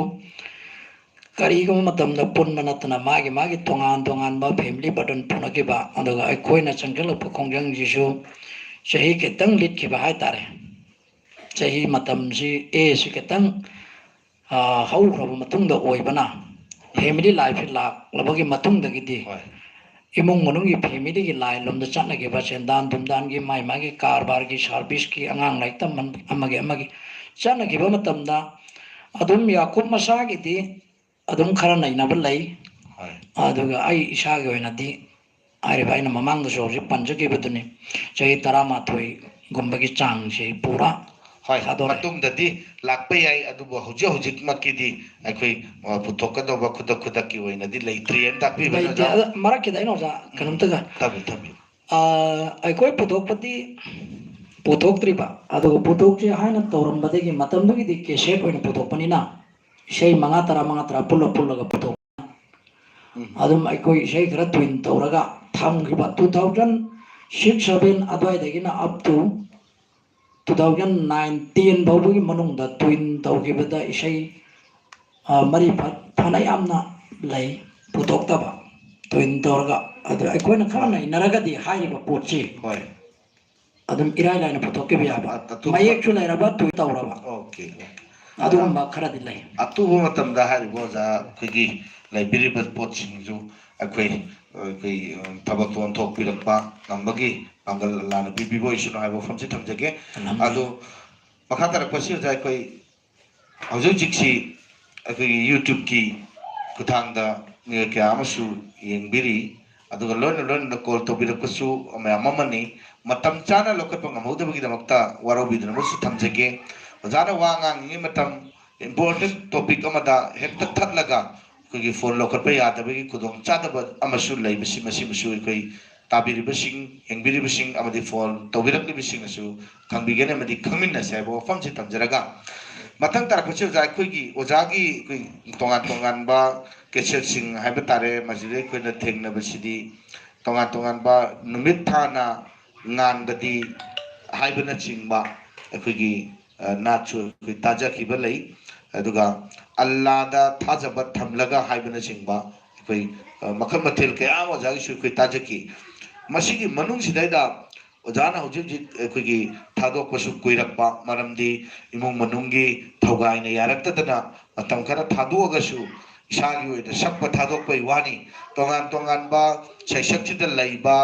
ꯀꯔꯤꯒꯨꯝꯕ ꯃꯇꯝꯗ ꯄꯨꯟꯕ ꯅꯠꯇꯅ ꯃꯥꯒꯤ ꯃꯥꯒꯤ ꯇꯣꯉꯥꯟ ꯇꯣꯉꯥꯟꯕ family burden ꯄꯨꯅꯈꯤꯕ, ꯑꯗꯨꯒ ꯑꯩꯈꯣꯏꯅ ꯆꯪꯁꯤꯜꯂꯛꯄ ꯈꯣꯡꯖꯪꯁꯤꯁꯨ ꯆꯍꯤ ꯈꯤꯇꯪ ꯂꯤꯠꯈꯤꯕ ꯍꯥꯏꯇꯥꯔꯦ꯫ ꯆꯍꯤ ꯃꯇꯝꯁꯤ, age ꯁꯤ ꯈꯤꯇꯪ, ꯑ, ꯍꯧꯈ꯭ꯔꯕ ꯃꯇꯨꯡꯗ ꯑꯣꯏꯕꯅ family life ꯁꯤ ꯂꯥꯛꯂꯕꯒꯤ ꯃꯇꯨꯡꯗꯒꯤꯗꯤ ꯍꯣꯏ꯫ ꯏꯃꯨꯡ ꯃꯅꯨꯡꯒꯤ family ꯒꯤ line ꯂꯣꯝꯗ ꯆꯠꯅꯈꯤꯕ ꯁꯦꯟꯗꯥꯟ ꯊꯨꯝꯗꯥꯟꯒꯤ, ꯃꯥꯏ ꯃꯥꯒꯤ ꯀꯔꯕꯥꯔꯒꯤ, service ꯀꯤ, ꯑꯉꯥꯡ ꯂꯥꯏꯔꯤꯛ ꯇꯝꯕ ꯑꯃꯒꯤ ꯑꯃꯒꯤ ꯆꯠꯅꯈꯤꯕ ꯃꯇꯝꯗ ꯑꯗꯨꯝ ꯌꯥꯀꯨꯞ ꯃꯁꯥꯒꯤꯗꯤ ꯑꯗꯨꯝ ꯈꯔ ꯅꯩꯅꯕ ꯂꯩ꯫ ꯍꯣꯏ꯫ ꯑꯗꯨꯒ ꯑꯩ ꯏꯁꯥꯒꯤ ꯑꯣꯏꯅꯗꯤ ꯍꯥꯏꯔꯤꯕ ꯑꯩꯅ ꯃꯃꯥꯡꯗꯁꯨ ꯍꯧꯖꯤꯛ ꯄꯟꯖꯈꯤꯕꯗꯨꯅꯤ, ꯆꯍꯤ ꯇꯔꯥꯃꯥꯊꯣꯏꯒꯨꯝꯕꯒꯤ ꯆꯥꯡꯁꯤ ꯄꯨꯔꯥ ꯍꯣꯏ, ꯊꯥꯗꯣꯔꯛꯑꯦ꯫ ꯃꯇꯨꯡꯗꯗꯤ ꯂꯥꯛꯄ ꯌꯥꯏ, ꯑꯗꯨꯕꯨ ꯍꯧꯖꯤꯛ ꯍꯧꯖꯤꯛꯃꯛꯀꯤꯗꯤ ꯑꯩꯈꯣꯏ, ꯑ, ꯄꯨꯊꯣꯛꯀꯗꯧꯕ ꯈꯨꯗꯛ ꯈꯨꯗꯛꯀꯤ ꯑꯣꯏꯅꯗꯤ ꯂꯩꯇ꯭ꯔꯤꯅ ꯇꯥꯛꯄꯤꯕꯅꯤ, ꯂꯩꯇꯦ꯫ ꯑꯣꯖꯥ꯫ ꯑꯗ ꯃꯔꯛꯀꯤꯗ ꯑꯩꯅ ꯑꯣꯖꯥ ꯀꯩꯅꯣꯝꯇꯒ, ꯊꯝꯕꯤꯌꯨ, ꯊꯝꯕꯤꯌꯨ꯫ ꯑ, ꯑꯩꯈꯣꯏ ꯄꯨꯊꯣꯛꯄꯗꯤ ꯄꯨꯊꯣꯛꯇ꯭ꯔꯤꯕ, ꯑꯗꯨꯒ ꯄꯨꯊꯣꯛꯁꯤ ꯍꯥꯏꯅ ꯇꯧꯔꯝꯕꯗꯒꯤ ꯃꯇꯝꯗꯨꯒꯤꯗꯤ ꯀꯦꯁꯦꯠ ꯑꯣꯏꯅ ꯄꯨꯊꯣꯛꯄꯅꯤꯅ ꯏꯁꯩ ꯃꯉꯥ ꯇꯔꯥ, ꯃꯉꯥ ꯇꯔꯥ ꯄꯨꯜꯂ ꯄꯨꯜꯂꯒ ꯄꯨꯊꯣꯛ ꯎꯝ꯫ ꯑꯗꯨꯝ ꯑꯩꯈꯣꯏ ꯏꯁꯩ ꯈꯔ twin ꯇꯧꯔꯒ ꯊꯝꯈꯤꯕ꯫ Two thousand six seven ꯑꯗꯨꯋꯥꯏꯗꯒꯤꯅ up to two thousand nine ten ꯐꯥꯎꯕꯒꯤ ꯃꯅꯨꯡꯗ twin ꯇꯧꯈꯤꯕꯗ ꯏꯁꯩ, ꯑ, ꯃꯔꯤ ꯐ-, ꯐꯅ ꯌꯥꯝꯅ ꯂꯩ ꯄꯨꯊꯣꯛꯇꯕ, twin ꯇꯧꯔꯒ꯫ ꯑꯗꯨ ꯑꯩꯈꯣꯏꯅ ꯈꯔ ꯅꯩꯅꯔꯒꯗꯤ ꯍꯥꯏꯔꯤꯕ ꯄꯣꯠꯁꯤ ꯍꯣꯏ꯫ ꯑꯗꯨꯝ ꯏꯔꯥꯏ ꯂꯥꯏꯅ ꯄꯨꯊꯣꯛꯈꯤꯕ ꯌꯥꯕ꯫ ꯑ-, ꯑꯊꯨꯕ ꯃꯌꯦꯛꯁꯨ ꯂꯩꯔꯕ, twin ꯇꯧꯔꯕ꯫ OK, OK꯫ ꯑꯗꯨꯒꯨꯝꯕ ꯈꯔꯗꯤ ꯂꯩ꯫ ꯑꯊꯨꯕ ꯃꯇꯝꯗ ꯍꯥꯏꯔꯤꯕ ꯑꯣꯖꯥ ꯑꯩꯈꯣꯏꯒꯤ ꯂꯩꯕꯤꯔꯤꯕ ꯄꯣꯠꯁꯤꯡꯁꯨ ꯑꯩꯈꯣꯏ, ꯑꯩꯈꯣꯏ, ꯎꯝ, ꯊꯕꯛꯇꯣ ꯑꯣꯟꯊꯣꯛꯄꯤꯔꯛꯄ ꯉꯝꯕꯒꯤ ꯄꯥꯡꯒꯜ ꯑꯜꯂꯥꯅ ꯄꯤꯕꯤꯕ ꯑꯣꯏꯁꯅꯨ ꯍꯥꯏꯕ ꯋꯥꯐꯝꯁꯤ ꯊꯝꯖꯒꯦ꯫ ꯑꯜꯍꯝꯗꯨꯂꯤꯜꯂꯥ꯫ ꯑꯗꯣ ꯃꯈꯥ ꯇꯥꯔꯛꯄꯁꯤ ꯑꯣꯖꯥ ꯑꯩꯈꯣꯏ ꯍꯧꯖꯤꯛ ꯍꯧꯖꯤꯛꯁꯤ ꯑꯩꯈꯣꯏꯒꯤ YouTube ꯀꯤ ꯈꯨꯠꯊꯥꯡꯗ ꯃꯤꯑꯣꯏ ꯀꯌꯥ ꯑꯃꯁꯨ ꯌꯦꯡꯕꯤꯔꯤ, ꯑꯗꯨꯒ ꯂꯣꯏꯅ ꯂꯣꯏꯅꯅ call ꯇꯧꯕꯤꯔꯛꯄꯁꯨ ꯃꯌꯥꯝ ꯑꯃꯅꯤ꯫ ꯃꯇꯝ ꯆꯥꯅ ꯂꯧꯈꯠꯄ ꯉꯝꯍꯧꯗꯕꯒꯤꯗꯃꯛꯇ ꯋꯥꯔꯧꯕꯤꯗꯅꯕꯁꯨ ꯊꯝꯖꯒꯦ꯫ ꯑꯣꯖꯥꯅ ꯋꯥ ꯉꯥꯡꯉꯤꯉꯩ ꯃꯇꯝ, important topic ꯑꯃꯗ ꯍꯦꯛꯇ ꯊꯠꯂꯒ ꯑꯩꯈꯣꯏꯒꯤ ꯐꯣꯟ ꯂꯧꯈꯠꯄ ꯌꯥꯗꯕꯒꯤ ꯈꯨꯗꯣꯡꯆꯥꯗꯕ ꯑꯃꯁꯨ ꯂꯩꯕꯁꯤ, ꯃꯁꯤꯃꯁꯨ ꯑꯩꯈꯣꯏ ꯇꯥꯕꯤꯔꯤꯕꯁꯤꯡ, ꯌꯦꯡꯕꯤꯔꯤꯕꯁꯤꯡ ꯑꯃꯗꯤ ꯐꯣꯟ ꯇꯧꯕꯤꯔꯛꯂꯤꯕꯁꯤꯡꯅꯁꯨ ꯈꯪꯕꯤꯒꯅꯤ ꯑꯃꯗꯤ ꯈꯪꯃꯤꯟꯅꯁꯦ ꯍꯥꯏꯕ ꯋꯥꯐꯝꯁꯤ ꯊꯝꯖꯔꯒ, ꯃꯊꯪ ꯇꯥꯔꯛꯄꯁꯤ ꯑꯣꯖꯥ, ꯑꯩꯈꯣꯏꯒꯤ ꯑꯣꯖꯥꯒꯤ ꯑꯩꯈꯣꯏ ꯇꯣꯉꯥꯟ ꯇꯣꯉꯥꯟꯕ ꯀꯦꯁꯦꯠꯁꯤꯡ ꯍꯥꯏꯕ ꯇꯥꯔꯦ, ꯃꯁꯤꯗ ꯑꯩꯈꯣꯏꯅ ꯊꯦꯡꯅꯕꯁꯤꯗꯤ ꯇꯣꯉꯥꯟ ꯇꯣꯉꯥꯟꯕ ꯅꯨꯃꯤꯠ ꯊꯥꯅ ꯉꯥꯟꯕꯗꯤ ꯍꯥꯏꯕꯅꯆꯤꯡꯕ ꯑꯩꯈꯣꯏꯒꯤ, ꯑ, ꯅꯥꯠꯁꯨ ꯑꯩꯈꯣꯏ ꯇꯥꯖꯈꯤꯕ ꯂꯩ꯫ ꯑꯗꯨꯒ ꯑꯜꯂꯥꯗ ꯊꯥꯖꯕ ꯊꯝꯂꯒ ꯍꯥꯏꯕꯅꯆꯤꯡꯕ ꯑꯩꯈꯣꯏ, ꯑ, ꯃꯈꯜ ꯃꯊꯦꯜ ꯀꯌꯥ ꯑꯃ ꯑꯣꯖꯥꯒꯤꯁꯨ ꯑꯩꯈꯣꯏ ꯇꯥꯖꯈꯤ꯫ ꯃꯁꯤꯒꯤ ꯃꯅꯨꯡꯁꯤꯗꯩꯗ ꯑꯣꯖꯥꯅ ꯍꯧꯖꯤꯛ ꯍꯧꯖꯤꯛ ꯑꯩꯈꯣꯏꯒꯤ ꯊꯥꯗꯣꯛꯄꯁꯨ ꯀꯨꯏꯔꯛꯄ, ꯃꯔꯝꯗꯤ ꯏꯃꯨꯡ ꯃꯅꯨꯡꯒꯤ ꯊꯧꯒꯥꯏꯅ ꯌꯥꯔꯛꯇꯗꯅ ꯃꯇꯝ ꯈꯔ ꯊꯥꯗꯣꯛꯑꯒꯁꯨ ꯏꯁꯥꯒꯤ ꯑꯣꯏꯅ ꯁꯛꯄ ꯊꯥꯗꯣꯛꯄꯒꯤ ꯋꯥꯅꯤ꯫ ꯇꯣꯉꯥꯟ ꯇꯣꯉꯥꯟꯕ ꯁꯩꯁꯛꯁꯤꯗ ꯂꯩꯕ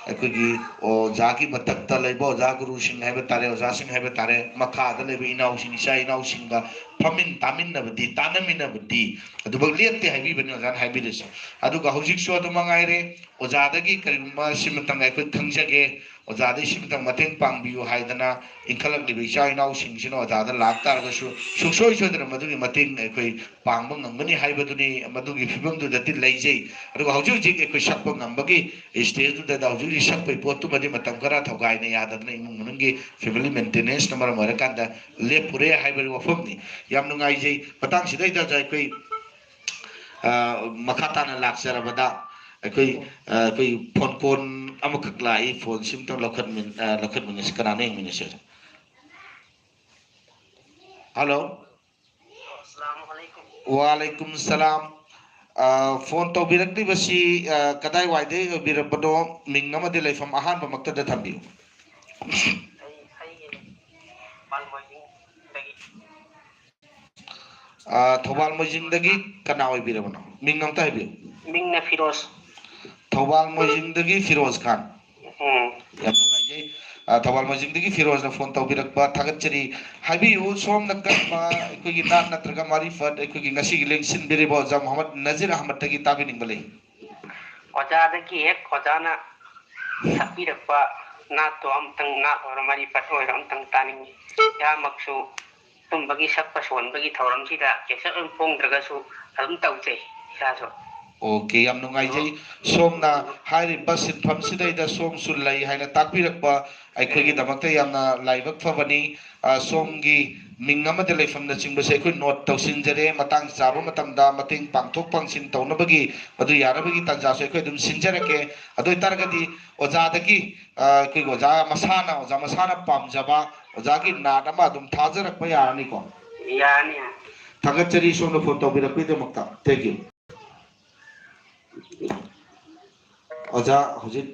ꯑꯩꯈꯣꯏꯒꯤ ꯑꯣꯖꯥꯒꯤ ꯃꯊꯛꯇ ꯂꯩꯕ ꯑꯣꯖꯥ ꯒꯨꯔꯨꯁꯤꯡ ꯍꯥꯏꯕ ꯇꯥꯔꯦ, ꯑꯣꯖꯥꯁꯤꯡ ꯍꯥꯏꯕ ꯇꯥꯔꯦ, ꯃꯈꯥꯗ ꯂꯩꯕ ꯏꯅꯥꯎꯁꯤꯡ, ꯏꯆꯥ ꯏꯅꯥꯎꯁꯤꯡꯒ ꯐꯝꯃꯤꯟ ꯇꯥꯃꯤꯟꯅꯕꯗꯤ, ꯇꯥꯟꯅꯃꯤꯟꯅꯕꯗꯤ ꯑꯗꯨꯃꯛ ꯂꯦꯞꯇꯦ ꯍꯥꯏꯕꯤꯕꯅꯤ ꯑꯣꯖꯥꯅ ꯍꯥꯏꯕꯤꯔꯤꯁꯦ꯫ ꯑꯗꯨꯒ ꯍꯧꯖꯤꯛꯁꯨ ꯑꯗꯨ ꯃꯉꯥꯏꯔꯦ, ꯑꯣꯖꯥꯗꯒꯤ ꯀꯔꯤꯒꯨꯝꯕ ꯁꯤꯃꯇꯪ ꯑꯩꯈꯣꯏ ꯈꯪꯖꯒꯦ, ꯑꯣꯖꯥꯗꯒꯤ ꯁꯤꯃꯇꯪ ꯃꯇꯦꯡ ꯄꯥꯡꯕꯤꯌꯨ ꯍꯥꯏꯗꯅ ꯏꯟꯈꯠꯂꯛꯂꯤꯕ ꯏꯆꯥ ꯏꯅꯥꯎꯁꯤꯡꯁꯤꯅ ꯑꯣꯖꯥꯗ ꯂꯥꯛꯇꯥꯔꯒꯁꯨ ꯁꯨꯡꯁꯣꯏ ꯁꯣꯏꯗꯅ ꯃꯗꯨꯒꯤ ꯃꯇꯦꯡ ꯑꯩꯈꯣꯏ ꯄꯥꯡꯕ ꯉꯝꯒꯅꯤ ꯍꯥꯏꯕꯗꯨꯅꯤ꯫ ꯃꯗꯨꯒꯤ ꯐꯤꯕꯝꯗꯨꯗꯗꯤ ꯂꯩꯖꯩ꯫ ꯑꯗꯨꯒ ꯍꯧꯖꯤꯛ ꯍꯧꯖꯤꯛ ꯑꯩꯈꯣꯏ ꯁꯛꯄ ꯉꯝꯕꯒꯤ stage ꯗꯨꯗ ꯍꯧꯖꯤꯛ ꯍꯧꯖꯤꯛ ꯁꯛꯄꯒꯤ ꯄꯣꯠꯇꯨꯃꯗꯤ ꯃꯇꯝ ꯈꯔ ꯊꯧꯒꯥꯏꯅ ꯌꯥꯗꯗꯅ ꯏꯃꯨꯡ ꯃꯅꯨꯡꯒꯤ family maintenance ꯅ ꯃꯔꯝ ꯑꯣꯏꯔꯀꯥꯟꯗ ꯂꯦꯞꯄꯨꯔꯦ ꯍꯥꯏꯕꯒꯤ ꯋꯥꯐꯝꯅꯤ꯫ ꯌꯥꯝ ꯅꯨꯡꯉꯥꯏꯖꯩ꯫ ꯃꯇꯥꯡꯁꯤꯗꯩꯗ ꯑꯣꯖꯥ ꯑꯩꯈꯣꯏ, ꯑ, ꯃꯈꯥ ꯇꯥꯅ ꯂꯥꯛꯆꯔꯕꯗ ꯑꯩꯈꯣꯏ, ꯑ, ꯑꯩꯈꯣꯏ phone call ꯑꯃꯈꯛ ꯂꯥꯛꯏ꯫ Phone ꯁꯤꯝꯇꯪ ꯂꯧꯈꯠꯃꯤꯟ-, ꯑ, ꯂꯧꯈꯠꯃꯤꯟꯅꯁꯤ꯫ ꯀꯅꯥꯅꯣ ꯌꯦꯡꯃꯤꯟꯅꯁꯤ꯫ Hello꯫ ꯋꯥꯂꯩꯀꯨꯝ ꯁꯂꯥꯝ꯫ ꯑ, phone ꯇꯧꯕꯤꯔꯛꯂꯤꯕꯁꯤ, ꯑ, ꯀꯗꯥꯏꯋꯥꯏꯗꯒꯤ ꯑꯣꯏꯕꯤꯔꯕꯅꯣ? ꯃꯤꯡ ꯑꯃꯗꯤ ꯂꯩꯐꯝ ꯑꯍꯥꯟꯕꯃꯛꯇꯗ ꯊꯝꯕꯤꯌꯨ꯫ ꯑꯩ, ꯑꯩꯒꯤꯅꯤ꯫ ꯊꯧꯕꯥꯜ ꯃꯣꯏꯖꯤꯡꯗꯒꯤ꯫ ꯑ, ꯊꯧꯕꯥꯜ ꯃꯣꯏꯖꯤꯡꯗꯒꯤ ꯀꯅꯥ ꯑꯣꯏꯕꯤꯔꯕꯅꯣ? ꯃꯤꯡ ꯑꯝꯇ ꯍꯥꯏꯕꯤꯌꯨ꯫ ꯃꯤꯡꯅ ꯐꯤꯔꯣꯖ꯫ ꯊꯧꯕꯥꯜ ꯃꯣꯏꯖꯤꯡꯗꯒꯤ ꯐꯤꯔꯣꯖ ꯈꯥꯟ꯫ ꯎꯝ꯫ ꯌꯥꯝ ꯅꯨꯡꯉꯥꯏꯖꯩ꯫ ꯑ, ꯊꯧꯕꯥꯜ ꯃꯣꯏꯖꯤꯡꯗꯒꯤ ꯐꯤꯔꯣꯖꯅ phone ꯇꯧꯕꯤꯔꯛꯄ, ꯊꯥꯒꯠꯆꯔꯤ꯫ ꯍꯥꯏꯕꯤꯌꯨ, ꯁꯣꯝꯅ ꯀꯔꯝꯕ ꯑꯩꯈꯣꯏꯒꯤ ꯅꯥꯠ ꯅꯠꯇ꯭ꯔꯒ ꯃꯥꯔꯤꯐꯠ ꯑꯩꯈꯣꯏꯒꯤ ꯉꯁꯤꯒꯤ ꯂꯦꯡꯁꯤꯟꯕꯤꯔꯤꯕ ꯑꯣꯖꯥ ꯃꯣꯍꯝꯃꯗ ꯅꯖꯤꯔ ꯑꯍꯃꯗꯇꯒꯤ ꯇꯥꯕꯤꯅꯤꯡꯕ ꯂꯩ? ꯑꯣꯖꯥꯗꯒꯤ ꯍꯦꯛ ꯑꯣꯖꯥꯅ ꯁꯛꯄꯤꯔꯛꯄ ꯅꯥꯠꯇꯣ ꯑꯝꯇꯪ, ꯅꯥꯠ ꯑꯣꯏꯔꯣ ꯃꯥꯔꯤꯐꯠ ꯑꯣꯏꯔꯣ ꯑꯝꯇꯪ ꯇꯥꯅꯤꯡꯉꯤ꯫ ꯏꯁꯥꯃꯛꯁꯨ ꯁꯨꯝꯕꯒꯤ ꯁꯛꯄ ꯁꯣꯟꯕꯒꯤ ꯊꯧꯔꯝꯁꯤꯗ ꯆꯦꯛꯁꯛ ꯑꯗꯨꯝ ꯐꯣꯡꯗ꯭ꯔꯒꯁꯨ ꯑꯗꯨꯝ ꯇꯧꯖꯩ ꯏꯁꯥꯁꯨ꯫ ꯑꯣꯀꯦ, ꯌꯥꯝ ꯅꯨꯡꯉꯥꯏꯖꯩ꯫ ꯁꯣꯝꯅ ꯍꯥꯏꯔꯤꯕ ꯁꯤꯟꯐꯝꯁꯤꯗꯩꯗ ꯁꯣꯝꯁꯨ ꯂꯩ ꯍꯥꯏꯅ ꯇꯥꯛꯄꯤꯔꯛꯄ ꯑꯩꯈꯣꯏꯒꯤꯗꯃꯛꯇ ꯌꯥꯝꯅ ꯂꯥꯏꯕꯛ ꯐꯕꯅꯤ꯫ ꯑ, ꯁꯣꯝꯒꯤ ꯃꯤꯡ ꯑꯃꯗꯤ ꯂꯩꯐꯝꯅꯆꯤꯡꯕꯁꯦ ꯑꯩꯈꯣꯏ ꯅꯣꯠ ꯇꯧꯁꯤꯟꯖꯔꯦ꯫ ꯃꯇꯥꯡ ꯆꯥꯕ ꯃꯇꯝꯗ ꯃꯇꯦꯡ ꯄꯥꯡꯊꯣꯛ ꯄꯥꯡꯁꯤꯟ ꯇꯧꯅꯕꯒꯤ ꯃꯗꯨ ꯌꯥꯅꯕꯒꯤ ꯇꯥꯟꯖꯥꯁꯨ ꯑꯩꯈꯣꯏ ꯑꯗꯨꯝ ꯁꯤꯟꯖꯔꯛꯀꯦ꯫ ꯑꯗꯨ ꯑꯣꯏꯇꯥꯔꯒꯗꯤ ꯑꯣꯖꯥꯗꯒꯤ, ꯑ, ꯑꯩꯈꯣꯏꯒꯤ ꯑꯣꯖꯥ ꯃꯁꯥꯅ, ꯑꯣꯖꯥ ꯃꯁꯥꯅ ꯄꯥꯝꯖꯕ ꯑꯣꯖꯥꯒꯤ ꯅꯥꯠ ꯑꯃ ꯑꯗꯨꯝ ꯊꯥꯖꯔꯛꯄ ꯌꯥꯔꯅꯤꯀꯣ? ꯌꯥꯅꯤ꯫ ꯊꯥꯒꯠꯆꯔꯤ ꯁꯣꯝꯅ ꯐꯣꯟ ꯇꯧꯕꯤꯔꯛꯄꯒꯤꯗꯃꯛꯇ꯫ Thank you꯫ ꯑꯣꯖꯥ, ꯍꯧꯖꯤꯛ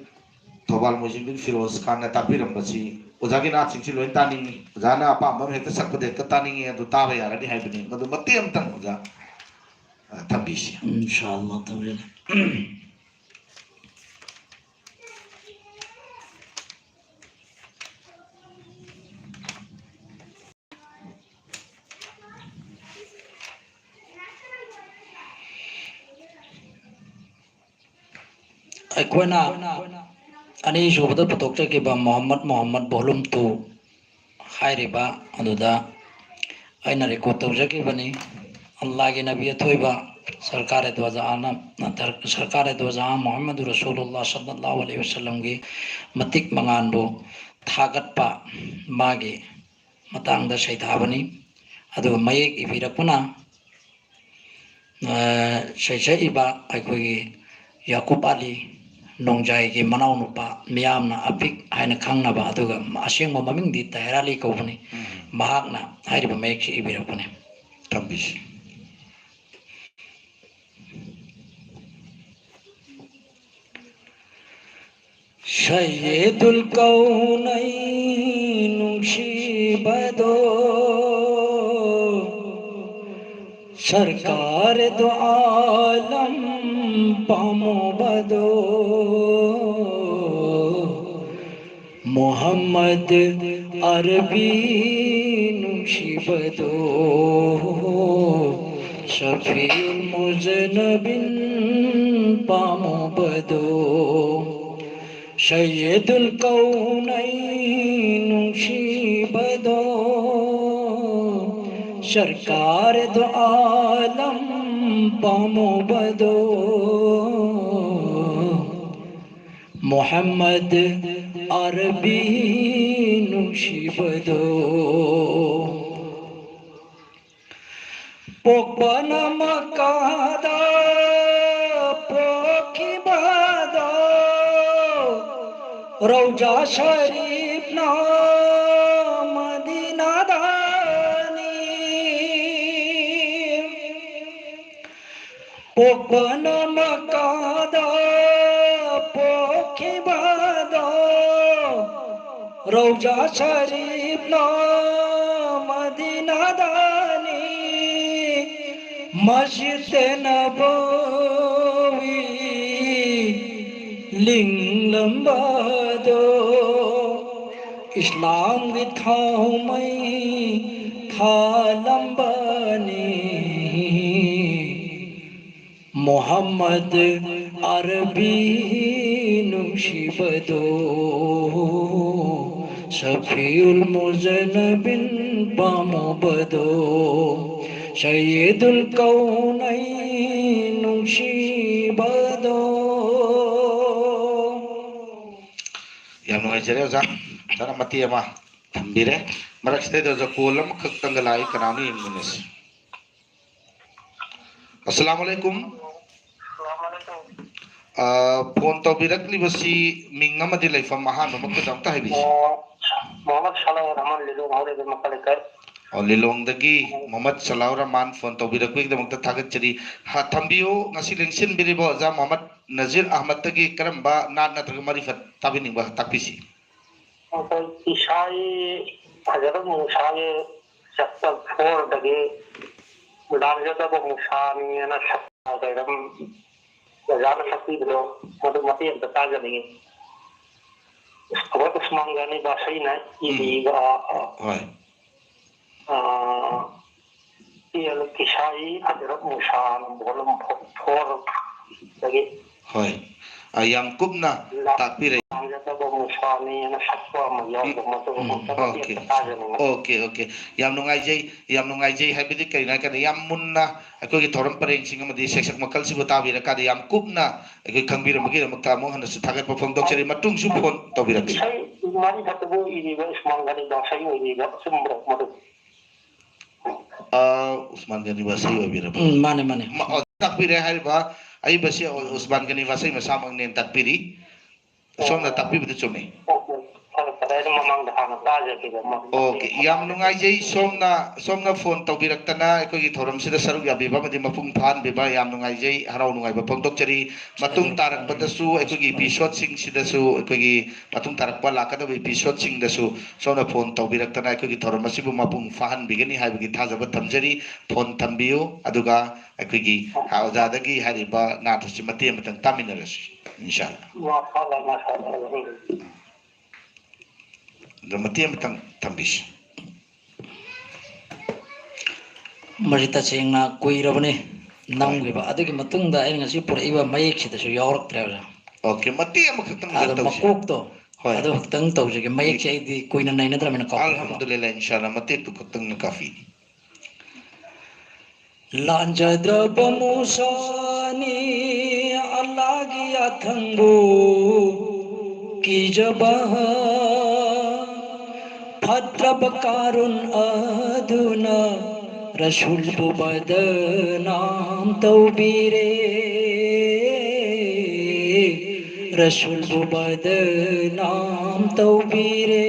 ꯊꯧꯕꯥꯜ ꯃꯣꯏꯖꯤꯡꯗꯒꯤ ꯐꯤꯔꯣꯖ ꯈꯥꯟꯅ ꯇꯥꯛꯄꯤꯔꯝꯕꯁꯤ ꯑꯣꯖꯥꯒꯤ ꯅꯥꯠꯁꯤꯡꯁꯤ ꯂꯣꯏ ꯇꯥꯅꯤꯡꯉꯤ, ꯑꯣꯖꯥꯅ ꯑꯄꯥꯝꯕ ꯑꯃ ꯍꯦꯛꯇ ꯁꯛꯄꯗ ꯍꯦꯛꯇ ꯇꯥꯅꯤꯡꯉꯤ, ꯑꯗꯨ ꯇꯥꯕ ꯌꯥꯔꯗꯤ ꯍꯥꯏꯕꯅꯤ꯫ ꯃꯗꯨ ꯃꯇꯦꯛ ꯑꯃꯇꯪ ꯑꯣꯖꯥ, ꯑ, ꯊꯝꯕꯤꯁꯤ꯫ ꯏꯟꯁꯥ ꯑꯜꯂꯥ ꯇꯧꯔꯦ꯫ ꯑꯩꯈꯣꯏꯅ ꯑꯅꯤꯁꯨꯕꯗ ꯄꯨꯊꯣꯛꯆꯈꯤꯕ ꯃꯣꯍꯝꯃꯗ ꯃꯣꯍꯝꯃꯗ volume two ꯍꯥꯏꯔꯤꯕ ꯑꯗꯨꯗ ꯑꯩꯅ record ꯇꯧꯖꯈꯤꯕꯅꯤ꯫ ꯑꯜꯂꯥꯒꯤ ꯅꯕꯤ ꯑꯊꯣꯏꯕ ꯁꯔꯀꯥꯔ ꯗ꯭ꯋꯥꯖꯥ ꯑꯥꯂꯝ, ꯁꯔꯀꯥꯔ ꯗ꯭ꯋꯥꯖꯥ ꯃꯨꯍꯝꯃꯗꯨ ꯔꯁꯨꯂꯨꯜꯂꯥ ꯁꯜꯂꯜꯂꯥꯍꯨ ꯑꯂꯩꯍꯤ ꯋꯁꯜꯂꯝꯒꯤ ꯃꯇꯤꯛ ꯃꯉꯥꯜꯕꯨ ꯊꯥꯒꯠꯄ ꯃꯥꯒꯤ ꯃꯇꯥꯡꯗ ꯁꯩꯊꯥꯕꯅꯤ꯫ ꯑꯗꯨꯒ ꯃꯌꯦꯛ ꯏꯕꯤꯔꯛꯄꯅ, ꯑ, ꯁꯩꯁꯛꯏꯕ ꯑꯩꯈꯣꯏꯒꯤ ꯌꯥꯀꯨꯕ ꯑꯂꯤ ꯅꯣꯡꯖꯥꯏꯒꯤ ꯃꯅꯥꯎꯅꯨꯄꯥ, ꯃꯤꯌꯥꯝꯅ ꯑꯄꯤꯛ ꯍꯥꯏꯅ ꯈꯪꯅꯕ, ꯑꯗꯨꯒ ꯑꯁꯦꯡꯕ ꯃꯃꯤꯡꯗꯤ ꯇꯥꯍꯤꯔ ꯑꯂꯤ ꯀꯧꯕꯅꯤ꯫ ꯃꯍꯥꯛꯅ ꯍꯥꯏꯔꯤꯕ ꯃꯌꯦꯛꯁꯤ ꯏꯕꯤꯔꯛꯄꯅꯤ꯫ ꯊꯝꯕꯤꯁꯤ꯫ ꯁꯩꯌꯤꯗꯨꯜ ꯀꯧꯅꯩꯟ ꯅꯨꯡꯁꯤꯕꯗꯣ, ꯁꯔꯀꯥꯔ ꯗꯣ ꯑꯥꯂꯝ ꯄꯥꯝꯃꯨꯕꯗꯣ, ꯃꯨꯍꯝꯃꯗ ꯑꯔꯕꯤ ꯅꯨꯡꯁꯤꯕꯗꯣ, ꯁꯐꯤꯎꯜ ꯃꯨꯖꯅꯕꯤꯟ ꯄꯥꯝꯃꯨꯕꯗꯣ, ꯁꯩꯌꯤꯗꯨꯜ ꯀꯧꯅꯩꯟ ꯅꯨꯡꯁꯤꯕꯗꯣ, ꯁꯔꯀꯥꯔ ꯗꯣ ꯑꯥꯂꯝ ꯄꯥꯝꯃꯨꯕꯗꯣ, ꯃꯨꯍꯝꯃꯗ ꯑꯔꯕꯤ ꯅꯨꯡꯁꯤꯕꯗꯣ꯫ ꯄꯣꯛꯄꯅ ꯃꯛꯀꯥꯗ ꯄꯣꯛꯈꯤꯕꯗꯣ, ꯔꯧꯖꯥ ꯁꯔꯤꯐꯅ ꯃꯗꯤꯅꯥꯗꯅꯤ꯫ ꯄꯣꯛꯄꯅ ꯃꯛꯀꯥꯗ ꯄꯣꯛꯈꯤꯕꯗꯣ, ꯔꯧꯖꯥ ꯁꯔꯤꯐꯅ ꯃꯗꯤꯅꯥꯗꯅꯤ꯫ ꯃꯁꯖꯤꯗ ꯅꯕꯋꯤ ꯂꯤꯡꯂꯝꯕꯗꯣ, ꯏꯁꯂꯥꯝꯒꯤ ꯊꯥꯎꯃꯩ ꯊꯥꯂꯝꯕꯅꯤ꯫ ꯃꯨꯍꯝꯃꯗ ꯑꯔꯕꯤ ꯅꯨꯡꯁꯤꯕꯗꯣ, ꯁꯐꯤꯎꯜ ꯃꯨꯖꯅꯕꯤꯟ ꯄꯥꯝꯃꯨꯕꯗꯣ, ꯁꯌꯤꯗꯨꯜ ꯀꯧꯅꯩ ꯅꯨꯡꯁꯤꯕꯗꯣ꯫ ꯌꯥꯝ ꯅꯨꯡꯉꯥꯏꯖꯔꯦ ꯑꯣꯖꯥ, ꯑꯣꯖꯥꯅ ꯃꯇꯦꯛ ꯑꯃ ꯊꯝꯕꯤꯔꯦ꯫ ꯃꯔꯛꯁꯤꯗꯩꯗ ꯑꯣꯖꯥ ꯀꯣꯜ ꯑꯃꯈꯛꯇꯪꯒ ꯂꯥꯛꯏ, ꯀꯅꯥꯅꯣ ꯌꯦꯡꯃꯤꯟꯅꯁꯤ꯫ ꯑꯁꯂꯥꯃꯨ ꯑꯂꯩꯀꯨꯝ꯫ ꯑ, ꯐꯣꯟ ꯇꯧꯕꯤꯔꯛꯂꯤꯕꯁꯤ ꯃꯤꯡ ꯑꯃꯗꯤ ꯂꯩꯐꯝ ꯑꯍꯥꯟꯕꯃꯛꯇꯗ ꯑꯝꯇ ꯍꯥꯏꯕꯤꯁꯤ꯫ ꯑꯣ, ꯃꯣꯍꯝꯃꯗ ꯁꯂꯥꯎ ꯔꯍꯃꯥꯟ ꯂꯤꯂꯣꯡ ꯍꯥꯎꯔꯩꯕ ꯃꯈꯥ ꯂꯩꯀꯥꯏ꯫ ꯑꯣ, ꯂꯤꯂꯣꯡꯗꯒꯤ ꯃꯣꯍꯝꯃꯗ ꯁꯂꯥꯎ ꯔꯍꯃꯥꯟ ꯐꯣꯟ ꯇꯧꯕꯤꯔꯛꯄꯒꯤꯗꯃꯛꯇ ꯊꯥꯒꯠꯆꯔꯤ꯫ ꯍ, ꯊꯝꯕꯤꯌꯨ, ꯉꯁꯤ ꯂꯦꯡꯁꯤꯟꯕꯤꯔꯤꯕ ꯑꯣꯖꯥ ꯃꯣꯍꯝꯃꯗ ꯅꯖꯤꯔ ꯑꯍꯃꯗꯇꯒꯤ ꯀꯔꯝꯕ ꯅꯥꯠ ꯅꯠꯇ꯭ꯔꯒ ꯃꯔꯤꯐꯠ ꯇꯥꯕꯤꯅꯤꯡꯕ ꯇꯥꯛꯄꯤꯁꯤ꯫ ꯑꯩꯈꯣꯏ ꯏꯁꯥꯒꯤ ꯍꯖꯔꯠ ꯃꯨꯁꯥꯒꯤ ꯆꯦꯞꯇꯔ ꯐꯣꯔꯗꯒꯤ ꯂꯥꯟꯖꯗꯕ ꯃꯨꯁꯥꯅꯤꯅ ꯁꯛ-, ꯀꯩꯅꯣꯝ ꯑꯣꯖꯥꯅ ꯁꯛꯄꯤꯕꯗꯣ, ꯃꯗꯨ ꯃꯇꯦꯛ ꯑꯝꯇ ꯇꯥꯖꯅꯤꯡꯉꯤ꯫ ꯑꯩꯈꯣꯏ ꯎꯁꯃꯥꯟ ꯒꯥꯅꯤ ꯕꯥꯁꯩꯅ ꯏꯕꯤꯕ, ꯍꯣꯏ꯫ ꯑꯥ, P L ꯀꯤꯁꯥꯏ Hazrat Musa volume four ꯗꯒꯤ꯫ ꯍꯣꯏ꯫ ꯑ, ꯌꯥꯝ ꯀꯨꯞꯅ ꯇꯥꯛꯄꯤꯔꯦ꯫ ꯄꯥꯝꯖꯗꯕ ꯃꯨꯁꯥꯅꯤꯅ ꯁꯛꯄ ꯑꯃ ꯌꯥꯎꯕ, ꯎꯝ, ꯃꯗꯨ ꯎꯝ, ꯑꯃꯨꯛꯇꯪ ꯑꯣꯀꯦ꯫ ꯇꯥꯖꯅꯤꯡꯉꯤ꯫ Okay, okay. ꯌꯥꯝ ꯅꯨꯡꯉꯥꯏꯖꯩ, ꯌꯥꯝ ꯅꯨꯡꯉꯥꯏꯖꯩ꯫ ꯍꯥꯏꯕꯗꯤ ꯀꯔꯤꯅꯣ ꯍꯥꯏ ꯀꯥꯟꯗ, ꯌꯥꯝ ꯃꯨꯟꯅ ꯑꯩꯈꯣꯏꯒꯤ ꯊꯧꯔꯝ ꯄꯔꯦꯡꯁꯤꯡ ꯑꯃꯗꯤ ꯁꯩꯁꯛ ꯃꯈꯜꯁꯤꯕꯨ ꯇꯥꯕꯤꯔꯀꯥꯟꯗ ꯌꯥꯝ ꯀꯨꯞꯅ ꯑꯩꯈꯣꯏ ꯈꯪꯕꯤꯔꯝꯕꯒꯤꯗꯃꯛꯇ ꯑꯃꯨꯛ ꯍꯟꯅꯁꯨ ꯊꯥꯒꯠꯄ ꯐꯣꯡꯗꯣꯛꯆꯔꯤ꯫ ꯃꯇꯨꯡꯁꯨ ꯐꯣꯟ ꯇꯧꯕꯤꯔꯛꯁꯤ꯫ ꯏꯁꯩ ꯃꯔꯤꯈꯛꯇꯕꯨ ꯏꯔꯤꯕ ꯎꯁꯃꯥꯟ ꯒꯅꯤ ꯗꯥꯁꯩ ꯑꯣꯏꯔꯤꯕ, ꯑꯆꯨꯝꯕ꯭ꯔꯣ ꯃꯗꯨ? ꯑ, ꯎꯁꯃꯥꯟ ꯒꯅꯤ ꯋꯥꯁꯩ ꯑꯣꯏꯕꯤꯔꯕ꯭ꯔꯥ? ꯎꯝ, ꯃꯥꯅꯦ, ꯃꯥꯅꯦ꯫ ꯃ-, ꯑꯣ, ꯇꯥꯛꯄꯤꯔꯦ ꯍꯥꯏꯔꯤꯕ ꯑꯏꯕꯁꯤ ꯎꯁꯃꯥꯟ ꯒꯅꯤ ꯋꯥꯁꯩ ꯃꯁꯥꯃꯛꯅꯦꯅ ꯇꯥꯛꯄꯤꯔꯤ꯫ ꯁꯣꯝꯅ ꯇꯥꯛꯄꯤꯕꯗꯨ ꯆꯨꯝꯃꯤ꯫ ꯑꯣꯀꯦ, ꯐꯔꯦ, ꯐꯔꯦ꯫ ꯑꯗꯨ ꯃꯃꯥꯡꯗ ꯍꯥꯟꯅ ꯇꯥꯖꯈꯤꯕ ꯑꯃ꯫ ꯑꯣꯀꯦ, ꯌꯥꯝ ꯅꯨꯡꯉꯥꯏꯖꯩ꯫ ꯁꯣꯝꯅ, ꯁꯣꯝꯅ ꯐꯣꯟ ꯇꯧꯕꯤꯔꯛꯇꯅ ꯑꯩꯈꯣꯏꯒꯤ ꯊꯧꯔꯝꯁꯤꯗ ꯁꯔꯨꯛ ꯌꯥꯕꯤꯕ ꯑꯃꯗꯤ ꯃꯄꯨꯡ ꯐꯥꯍꯟꯕꯤꯕ ꯌꯥꯝ ꯅꯨꯡꯉꯥꯏꯖꯩ, ꯍꯔꯥꯎ ꯅꯨꯡꯉꯥꯏꯕ ꯐꯣꯡꯗꯣꯛꯆꯔꯤ꯫ ꯃꯇꯨꯡ ꯇꯥꯔꯛꯄꯗꯁꯨ ꯑꯩꯈꯣꯏꯒꯤ ꯏꯄꯤꯁꯣꯠꯁꯤꯡꯁꯤꯗꯁꯨ, ꯑꯩꯈꯣꯏꯒꯤ ꯃꯇꯨꯡ ꯇꯥꯔꯛꯄ ꯂꯥꯛꯀꯗꯕ ꯏꯄꯤꯁꯣꯠꯁꯤꯡꯗꯁꯨ ꯁꯣꯝꯅ ꯐꯣꯟ ꯇꯧꯕꯤꯔꯛꯇꯅ ꯑꯩꯈꯣꯏꯒꯤ ꯊꯧꯔꯝ ꯑꯁꯤꯕꯨ ꯃꯄꯨꯡ ꯐꯥꯍꯟꯕꯤꯒꯅꯤ ꯍꯥꯏꯕꯒꯤ ꯊꯥꯖꯕ ꯊꯝꯖꯔꯤ꯫ ꯐꯣꯟ ꯊꯝꯕꯤꯌꯨ, ꯑꯗꯨꯒ ꯑꯩꯈꯣꯏꯒꯤ ꯑꯣꯖꯥꯗꯒꯤ ꯍꯥꯏꯔꯤꯕ ꯅꯥꯠ ꯑꯁꯤ ꯃꯇꯦꯛ ꯑꯃꯇꯪ ꯇꯥꯃꯤꯟꯅꯔꯁꯤ꯫ ꯏꯟꯁꯥ ꯑꯜꯂꯥ꯫ ꯃꯥꯁꯥ ꯑꯜꯂꯥ, ꯃꯥꯁꯥ ꯑꯜꯂꯥ꯫ ꯑꯗꯣ ꯃꯇꯦꯛ ꯑꯃꯇꯪ ꯊꯝꯕꯤꯁꯤ꯫ ꯃꯁꯤ ꯇꯁꯦꯡꯅ ꯀꯨꯏꯔꯕꯅꯤ ꯅꯝꯈꯤꯕ꯫ ꯍꯣꯏ꯫ ꯑꯗꯨꯒꯤ ꯃꯇꯨꯡꯗ ꯑꯩꯅ ꯉꯁꯤ ꯄꯨꯔꯛꯏꯕ ꯃꯌꯦꯛꯁꯤꯗꯁꯨ ꯌꯥꯎꯔꯛꯇ꯭ꯔꯦ ꯑꯣꯖꯥ꯫ ꯑꯣꯀꯦ, ꯃꯇꯦꯛ ꯑꯃꯈꯛꯇꯪ ꯑꯗꯣ ꯇꯧꯁꯤ꯫ ꯃꯀꯣꯛꯇꯣ, ꯍꯣꯏ꯫ ꯑꯗꯨ ꯈꯛꯇꯪ ꯇꯧꯖꯒꯦ꯫ ꯃꯌꯦꯛꯁꯦ ꯑꯩꯗꯤ ꯀꯨꯏꯅ ꯅꯩꯅꯗ꯭ꯔꯕꯅꯤꯅ ꯀꯥꯎꯊꯣꯛꯈ꯭ꯔꯕ꯫ ꯑꯜꯍꯝꯗꯨꯂꯤꯜꯂꯥꯍ, ꯏꯟꯁꯥ ꯑꯜꯂꯥꯍ, ꯃꯇꯦꯛꯇꯨ ꯈꯛꯇꯪ ꯀꯥꯐꯤꯅꯤ꯫ ꯂꯥꯟꯖꯗ꯭ꯔꯕ ꯃꯨꯁꯥꯅꯤ ꯑꯜꯂꯥꯒꯤ ꯑꯊꯪꯕꯨ ꯀꯤꯖꯕ, ꯐꯠꯇ꯭ꯔꯕ ꯀꯥꯔꯨꯟ ꯑꯗꯨꯅ ꯔꯁꯨꯜꯕꯨ ꯕꯗꯅꯥꯝ ꯇꯧꯕꯤꯔꯦ, ꯔꯁꯨꯜꯕꯨ ꯕꯗꯅꯥꯝ ꯇꯧꯕꯤꯔꯦ꯫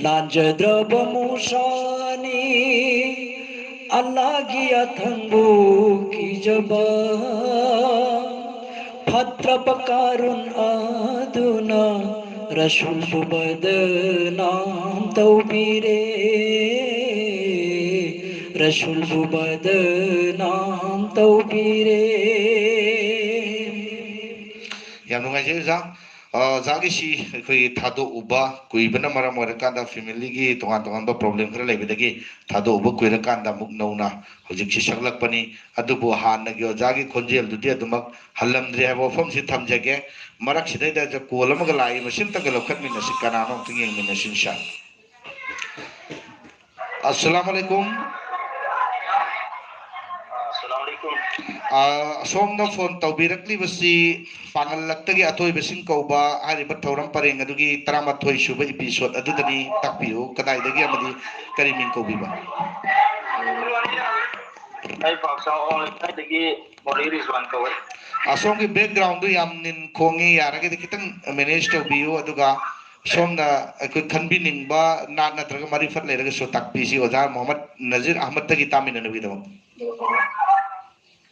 ꯂꯥꯟꯖꯗ꯭ꯔꯕ ꯃꯨꯁꯥꯅꯤ ꯑꯜꯂꯥꯒꯤ ꯑꯊꯪꯕꯨ ꯀꯤꯖꯕ, ꯐꯠꯇ꯭ꯔꯕ ꯀꯥꯔꯨꯟ ꯑꯗꯨꯅ ꯔꯁꯨꯜꯕꯨ ꯕꯗꯅꯥꯝ ꯇꯧꯕꯤꯔꯦ, ꯔꯁꯨꯜꯕꯨ ꯕꯗꯅꯥꯝ ꯇꯧꯕꯤꯔꯦ꯫ ꯌꯥꯝ ꯅꯨꯡꯉꯥꯏꯖꯩ ꯑꯣꯖꯥ꯫ ꯑꯣꯖꯥꯒꯤꯁꯤ ꯑꯩꯈꯣꯏꯒꯤ ꯊꯥꯗꯣꯛꯎꯕ ꯀꯨꯏꯕꯅ ꯃꯔꯝ ꯑꯣꯏꯔꯀꯥꯟꯗ, ꯐꯦꯃꯤꯂꯤꯒꯤ ꯇꯣꯉꯥꯟ ꯇꯣꯉꯥꯟꯕ ꯄ꯭ꯔꯣꯕ꯭ꯂꯦꯝ ꯈꯔ ꯂꯩꯕꯗꯒꯤ ꯊꯥꯗꯣꯛꯎꯕ ꯀꯨꯏꯔꯀꯥꯟꯗ ꯑꯃꯨꯛ ꯅꯧꯅ ꯍꯧꯖꯤꯛꯁꯤ ꯁꯛꯂꯛꯄꯅꯤ꯫ ꯑꯗꯨꯕꯨ ꯍꯥꯟꯅꯒꯤ ꯑꯣꯖꯥꯒꯤ ꯈꯣꯟꯖꯦꯜꯗꯨꯗꯤ ꯑꯗꯨꯃꯛ ꯍꯜꯂꯝꯗ꯭ꯔꯤ ꯍꯥꯏꯕ ꯋꯥꯐꯝꯁꯤ ꯊꯝꯖꯒꯦ꯫ ꯃꯔꯛꯁꯤꯗꯩꯗ ꯀꯣꯜ ꯑꯃꯒ ꯂꯥꯛꯏ, ꯃꯁꯤ ꯑꯝꯇꯒ ꯂꯧꯈꯠꯃꯤꯟꯅꯁꯤ, ꯀꯅꯥꯅꯣ ꯑꯝꯇ ꯌꯦꯡꯃꯤꯟꯅꯁꯤ ꯏꯟꯁꯥ꯫ ꯑꯁꯂꯥꯝ ꯑꯂꯩꯀꯨꯝ꯫ ꯑꯁꯂꯥꯝ ꯑꯂꯩꯀꯨꯝ꯫ ꯑ, ꯑꯁꯣꯝꯅ ꯐꯣꯟ ꯇꯧꯕꯤꯔꯛꯂꯤꯕꯁꯤ ꯄꯥꯡꯒꯜꯂꯛꯇꯒꯤ ꯑꯊꯣꯏꯕꯁꯤꯡ ꯀꯧꯕ ꯍꯥꯏꯔꯤꯕ ꯊꯧꯔꯝ ꯄꯔꯦꯡ ꯑꯗꯨꯒꯤ ꯇꯔꯥꯃꯥꯊꯣꯏ ꯁꯨꯕ ꯏꯄꯤꯁꯣꯠ ꯑꯗꯨꯗꯅꯤ꯫ ꯇꯥꯛꯄꯤꯌꯨ, ꯀꯗꯥꯏꯗꯒꯤ ꯑꯃꯗꯤ ꯀꯔꯤ ꯃꯤꯡ ꯀꯧꯕꯤꯕ? ꯑꯩ ꯄꯥꯛꯆꯥꯎ ꯑꯋꯥꯡ ꯂꯩꯀꯥꯏꯗꯒꯤ ꯃꯣꯂꯤ ꯔꯤꯖꯋꯥꯟ ꯀꯧꯋꯦ꯫ ꯑꯁꯣꯝꯒꯤ ꯕꯦꯛꯒ꯭ꯔꯥꯎꯟꯗꯨ ꯌꯥꯝ ꯅꯤꯟ ꯈꯣꯡꯉꯤ, ꯌꯥꯔꯒꯗꯤ ꯈꯤꯇꯪ ꯃꯦꯅꯦꯖ ꯇꯧꯕꯤꯌꯨ꯫ ꯑꯗꯨꯒ ꯁꯣꯝꯅ ꯑꯩꯈꯣꯏ ꯈꯟꯕꯤꯅꯤꯡꯕ ꯅꯥꯠ ꯅꯠꯇ꯭ꯔꯒ ꯃꯔꯤꯐꯠ ꯂꯩꯔꯒꯁꯨ ꯇꯥꯛꯄꯤꯁꯤ, ꯑꯣꯖꯥ ꯃꯣꯍꯝꯃꯗ ꯅꯖꯤꯔ ꯑꯍꯃꯗꯇꯒꯤ ꯇꯥꯃꯤꯟꯅꯅꯕꯒꯤꯗꯃꯛ꯫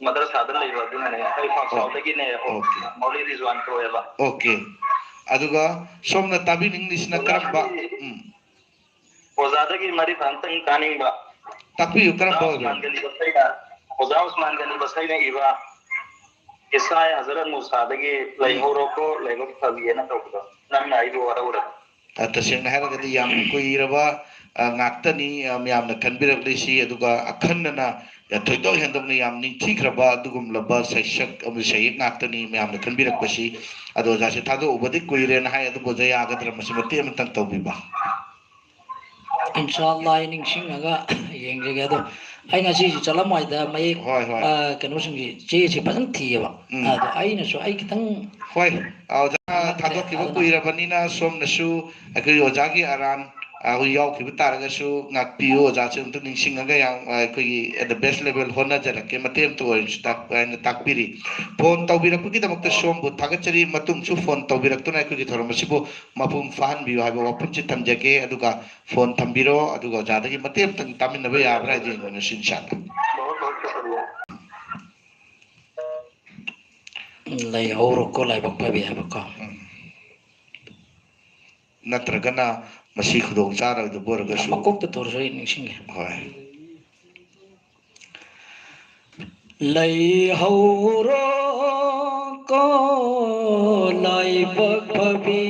ꯃꯗꯔꯁꯥꯗ ꯂꯩꯕ ꯑꯗꯨꯅꯅꯦ꯫ ꯑꯩ ꯄꯥꯛꯆꯥꯎꯗꯒꯤꯅꯦ꯫ ꯑꯣꯀꯦ꯫ ꯃꯣꯂꯤ ꯔꯤꯖꯋꯥꯟ ꯀꯧꯋꯦꯕ꯫ ꯑꯣꯀꯦ꯫ ꯑꯗꯨꯒ ꯁꯣꯝꯅ ꯇꯥꯕꯤꯅꯤꯡꯂꯤꯁꯤꯅ ꯀꯔꯝꯕ? ꯑꯣꯖꯥꯒꯤ ꯎꯝ꯫ ꯑꯣꯖꯥꯗꯒꯤ ꯃꯔꯤꯐꯠ ꯑꯝꯇꯪ ꯇꯥꯅꯤꯡꯕ꯫ ꯇꯥꯛꯄꯤꯌꯨ, ꯀꯔꯝꯕ ꯑꯣꯖꯥ ꯑꯣꯏꯕꯤꯔꯕ? ꯎꯁꯃꯥꯟ ꯒꯅꯤ ꯕꯁꯩꯅ, ꯑꯣꯖꯥ ꯎꯁꯃꯥꯟ ꯒꯅꯤ ꯕꯁꯩꯅ ꯏꯕ ꯏꯁꯥꯏ ꯍꯖꯔꯠ ꯃꯨꯁꯥꯗꯒꯤ ꯎꯝ꯫ "ꯂꯩꯍꯧꯔꯣꯀꯣ ꯂꯥꯏꯕꯛ ꯐꯕꯤꯑꯅ" ꯇꯧꯕꯗꯣ, ꯅꯪꯅ ꯑꯩꯕꯨ ꯋꯥꯔꯧꯔꯦ꯫ ꯑ, ꯇꯁꯦꯡꯅ ꯍꯥꯏꯔꯒꯗꯤ ꯌꯥꯝ ꯀꯨꯏꯔꯕ, ꯑ, ꯉꯥꯛꯇꯅꯤ, ꯑ, ꯃꯌꯥꯝꯅ ꯈꯟꯕꯤꯔꯛꯂꯤꯁꯤ꯫ ꯑꯗꯨꯒ ꯑꯈꯟꯅꯅ, ꯑ, ꯊꯣꯏꯗꯣꯛ ꯍꯦꯟꯗꯣꯛꯅ ꯌꯥꯝ ꯅꯤꯡꯊꯤꯈ꯭ꯔꯕ ꯑꯗꯨꯒꯨꯝꯂꯕ ꯁꯩꯁꯛ ꯑꯃꯗꯤ ꯁꯩꯌꯦꯛ ꯉꯥꯛꯇꯅꯤ ꯃꯌꯥꯝꯅ ꯈꯟꯕꯤꯔꯛꯄꯁꯤ꯫ ꯑꯗꯣ ꯑꯣꯖꯥꯁꯦ ꯊꯥꯗꯣꯛꯎꯕꯗꯤ ꯀꯨꯏꯔꯦꯅ ꯍꯥꯏ, ꯑꯗꯨꯕꯨ ꯑꯣꯖꯥ ꯌꯥꯒꯗ꯭ꯔꯥ ꯃꯁꯤ ꯃꯇꯦꯛ ꯑꯃꯇꯪ ꯇꯧꯕꯤꯕ? ꯏꯟꯁꯥ ꯑꯜꯂꯥ, ꯑꯩ ꯅꯤꯡꯁꯤꯡꯉꯒ ꯌꯦꯡꯖꯒꯦ꯫ ꯑꯗꯣ ꯑꯩ ꯉꯁꯤꯁꯨ ꯆꯠꯂꯝꯗꯥꯏꯗ ꯃꯌꯦꯛ, ꯍꯣꯏ, ꯍꯣꯏ꯫ ꯑ, ꯀꯩꯅꯣꯁꯤꯡꯁꯤ, ꯆꯦꯁꯤ ꯐꯖꯅ ꯊꯤꯌꯦꯕ꯫ ꯎꯝ꯫ ꯑꯗꯣ ꯑꯩꯅꯁꯨ ꯑꯩ ꯈꯤꯇꯪ ꯍꯣꯏ, ꯑ, ꯑꯣꯖꯥ ꯅꯠꯇ꯭ꯔꯦ, ꯊꯥꯗꯣꯛꯈꯤꯕ ꯑꯗꯨꯅ ꯀꯨꯏꯔꯕꯅꯤꯅ ꯁꯣꯝꯅꯁꯨ ꯑꯩꯈꯣꯏꯒꯤ ꯑꯣꯖꯥꯒꯤ ꯑꯔꯥꯟ, ꯑ, ꯍꯣꯏ, ꯌꯥꯎꯈꯤꯕ ꯇꯥꯔꯒꯁꯨ ꯉꯥꯛꯄꯤꯌꯨ꯫ ꯑꯣꯖꯥꯁꯦ ꯑꯝꯇ ꯅꯤꯡꯁꯤꯡꯉꯒ ꯌꯥꯝ, ꯑ, ꯑꯩꯈꯣꯏꯒꯤ at the best level ꯍꯣꯠꯅꯖꯔꯛꯀꯦ, ꯃꯇꯦꯛ ꯑꯃꯇ ꯑꯣꯏꯔꯁꯨ ꯇꯥꯛ-, ꯍꯥꯏꯅ ꯇꯥꯛꯄꯤꯔꯤ꯫ ꯐꯣꯟ ꯇꯧꯕꯤꯔꯛꯄꯒꯤꯗꯃꯛꯇ ꯁꯣꯝꯕꯨ ꯊꯥꯒꯠꯆꯔꯤ꯫ ꯃꯇꯨꯡꯁꯨ ꯐꯣꯟ ꯇꯧꯕꯤꯔꯛꯇꯨꯅ ꯑꯩꯈꯣꯏꯒꯤ ꯊꯧꯔꯝ ꯑꯁꯤꯕꯨ ꯃꯄꯨꯡ ꯐꯥꯍꯟꯕꯤꯌꯨ ꯍꯥꯏꯕ ꯋꯥꯐꯝꯁꯤ ꯊꯝꯖꯒꯦ꯫ ꯑꯗꯨꯒ ꯐꯣꯟ ꯊꯝꯕꯤꯔꯣ, ꯑꯗꯨꯒ ꯑꯣꯖꯥꯗꯒꯤ ꯃꯇꯦꯛ ꯑꯃꯇꯪ ꯇꯥꯃꯤꯟꯅꯕ ꯌꯥꯕ꯭ꯔꯥ ꯍꯥꯏꯗꯨ ꯌꯦꯡꯉꯣ ꯉꯁꯤ ꯏꯟꯁꯥ ꯑꯜꯂꯥ꯫ ꯂꯩꯍꯧꯔꯣꯀꯣ ꯂꯥꯏꯕꯛ ꯐꯕꯤ ꯍꯥꯏꯕꯀꯣ꯫ ꯎꯝ꯫ ꯅꯠꯇ꯭ꯔꯒꯅ ꯃꯁꯤ ꯈꯨꯗꯣꯡ ꯆꯥꯔꯣꯏꯗꯕ ꯑꯣꯏꯔꯒꯁꯨ꯫ ꯃꯀꯣꯛꯇ ꯇꯧꯔꯁꯨ ꯑꯩ ꯅꯤꯡꯁꯤꯡꯒꯦ꯫ ꯍꯣꯏ꯫ ꯂꯩꯍꯧꯔꯣ ꯀꯣ ꯂꯥꯏꯕꯛ ꯐꯕꯤ,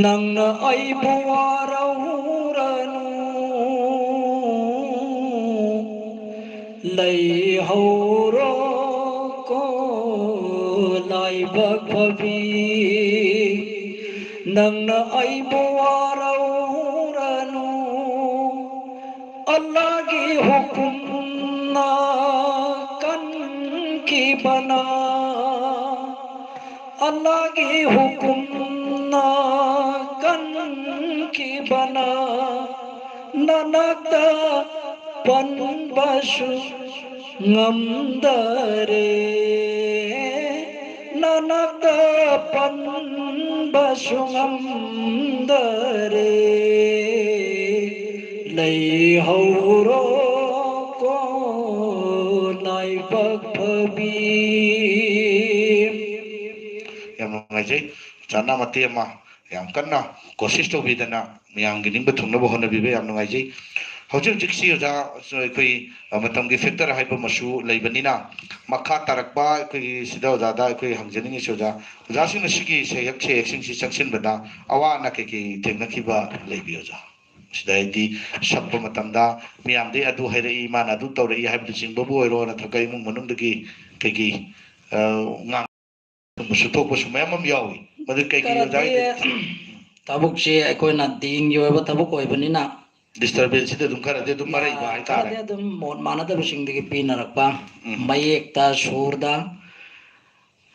ꯅꯪꯅ ꯑꯩꯕꯨ ꯋꯥꯔꯧꯔꯅꯨ꯫ ꯂꯩꯍꯧꯔꯣ ꯀꯣ ꯂꯥꯏꯕꯛ ꯐꯕꯤ, ꯅꯪꯅ ꯑꯩꯕꯨ ꯋꯥꯔꯧꯔꯅꯨ꯫ ꯑꯜꯂꯥꯒꯤ ꯍꯨꯀꯨꯝꯅ ꯀꯟꯈꯤꯕꯅ, ꯑꯜꯂꯥꯒꯤ ꯍꯨꯀꯨꯝꯅ ꯀꯟꯈꯤꯕꯅ, ꯅꯅꯥꯛꯇ ꯄꯟꯕꯁꯨ ꯉꯝꯗꯔꯦ, ꯅꯅꯥꯛꯇ ꯄꯟꯕꯁꯨ ꯉꯝꯗꯔꯦ꯫ ꯂꯩꯍꯧꯔꯣ ꯀꯣ ꯂꯥꯏꯕꯛ ꯐꯕꯤ꯫ ꯌꯥꯝ ꯅꯨꯡꯉꯥꯏꯖꯩ꯫ ꯑꯣꯖꯥꯅ ꯃꯇꯦꯛ ꯑꯃ ꯌꯥꯝ ꯀꯟꯅ ꯀꯣꯁꯤꯁ ꯇꯧꯕꯤꯗꯅ ꯃꯌꯥꯝꯒꯤ ꯅꯤꯡꯕ ꯊꯨꯡꯅꯕ ꯍꯣꯠꯅꯕꯤꯕ ꯌꯥꯝ ꯅꯨꯡꯉꯥꯏꯖꯩ꯫ ꯍꯧꯖꯤꯛ ꯍꯧꯖꯤꯛꯁꯤ ꯑꯣꯖꯥ, ꯑꯩꯈꯣꯏ, ꯑ, ꯃꯇꯝꯒꯤ ꯐꯦꯛꯇꯔ ꯍꯥꯏꯕ ꯑꯃꯁꯨ ꯂꯩꯕꯅꯤꯅ, ꯃꯈꯥ ꯇꯥꯔꯛꯄ ꯑꯩꯈꯣꯏꯒꯤ ꯁꯤꯗ ꯑꯣꯖꯥꯗ ꯑꯩꯈꯣꯏ ꯍꯪꯖꯅꯤꯡꯉꯤꯁꯤ, ꯑꯣꯖꯥ, ꯑꯣꯖꯥꯁꯤꯡꯅ ꯁꯤꯒꯤ ꯁꯩꯍꯦꯛ ꯁꯩꯍꯦꯛꯁꯤꯡꯁꯤ ꯆꯪꯁꯤꯟꯕꯗ ꯑꯋꯥ ꯑꯅꯥ ꯀꯩꯀꯩ ꯊꯦꯡꯅꯈꯤꯕ ꯂꯩꯕꯤ, ꯑꯣꯖꯥ? ꯁꯤꯗ ꯍꯥꯏꯗꯤ ꯁꯛꯄ ꯃꯇꯝꯗ ꯃꯤꯌꯥꯝꯗꯒꯤ ꯑꯗꯨ ꯍꯥꯏꯔꯛꯏ, ꯃꯥꯅ ꯑꯗꯨ ꯇꯧꯔꯛꯏ ꯍꯥꯏꯕꯅꯆꯤꯡꯕꯕꯨ ꯑꯣꯏꯔꯣ, ꯅꯠꯇ꯭ꯔꯒ ꯏꯃꯨꯡ ꯃꯅꯨꯡꯗꯒꯤ ꯀꯩꯀꯩ, ꯑ, ꯉꯥꯡ-, ꯁꯨꯝꯕꯁꯨ ꯊꯣꯛꯄꯁꯨ ꯃꯌꯥꯝ ꯑꯃ ꯌꯥꯎꯏ꯫ ꯃꯗꯨ ꯀꯩꯒꯤ ꯈꯔꯗꯤ ꯑꯣꯖꯥꯒꯤ ꯊꯕꯛꯁꯦ ꯑꯩꯈꯣꯏꯅ ꯗꯤꯟꯒꯤ ꯑꯣꯏꯕ ꯊꯕꯛ ꯑꯣꯏꯕꯅꯤꯅ, ꯗꯤꯁꯇꯔꯕꯦꯟꯁꯁꯤꯗ ꯑꯗꯨꯝ ꯈꯔꯗꯤ ꯑꯗꯨꯝ ꯃꯔꯩꯕ ꯍꯥꯏꯇꯥꯔꯦ꯫ ꯈꯔꯗꯤ ꯑꯗꯨꯝ ꯃꯣꯠ ꯃꯥꯟꯅꯗꯕꯁꯤꯡꯗꯒꯤ ꯄꯤꯅꯔꯛꯄ, ꯎꯝ꯫ ꯃꯌꯦꯛꯇ, ꯁꯨꯔꯗ,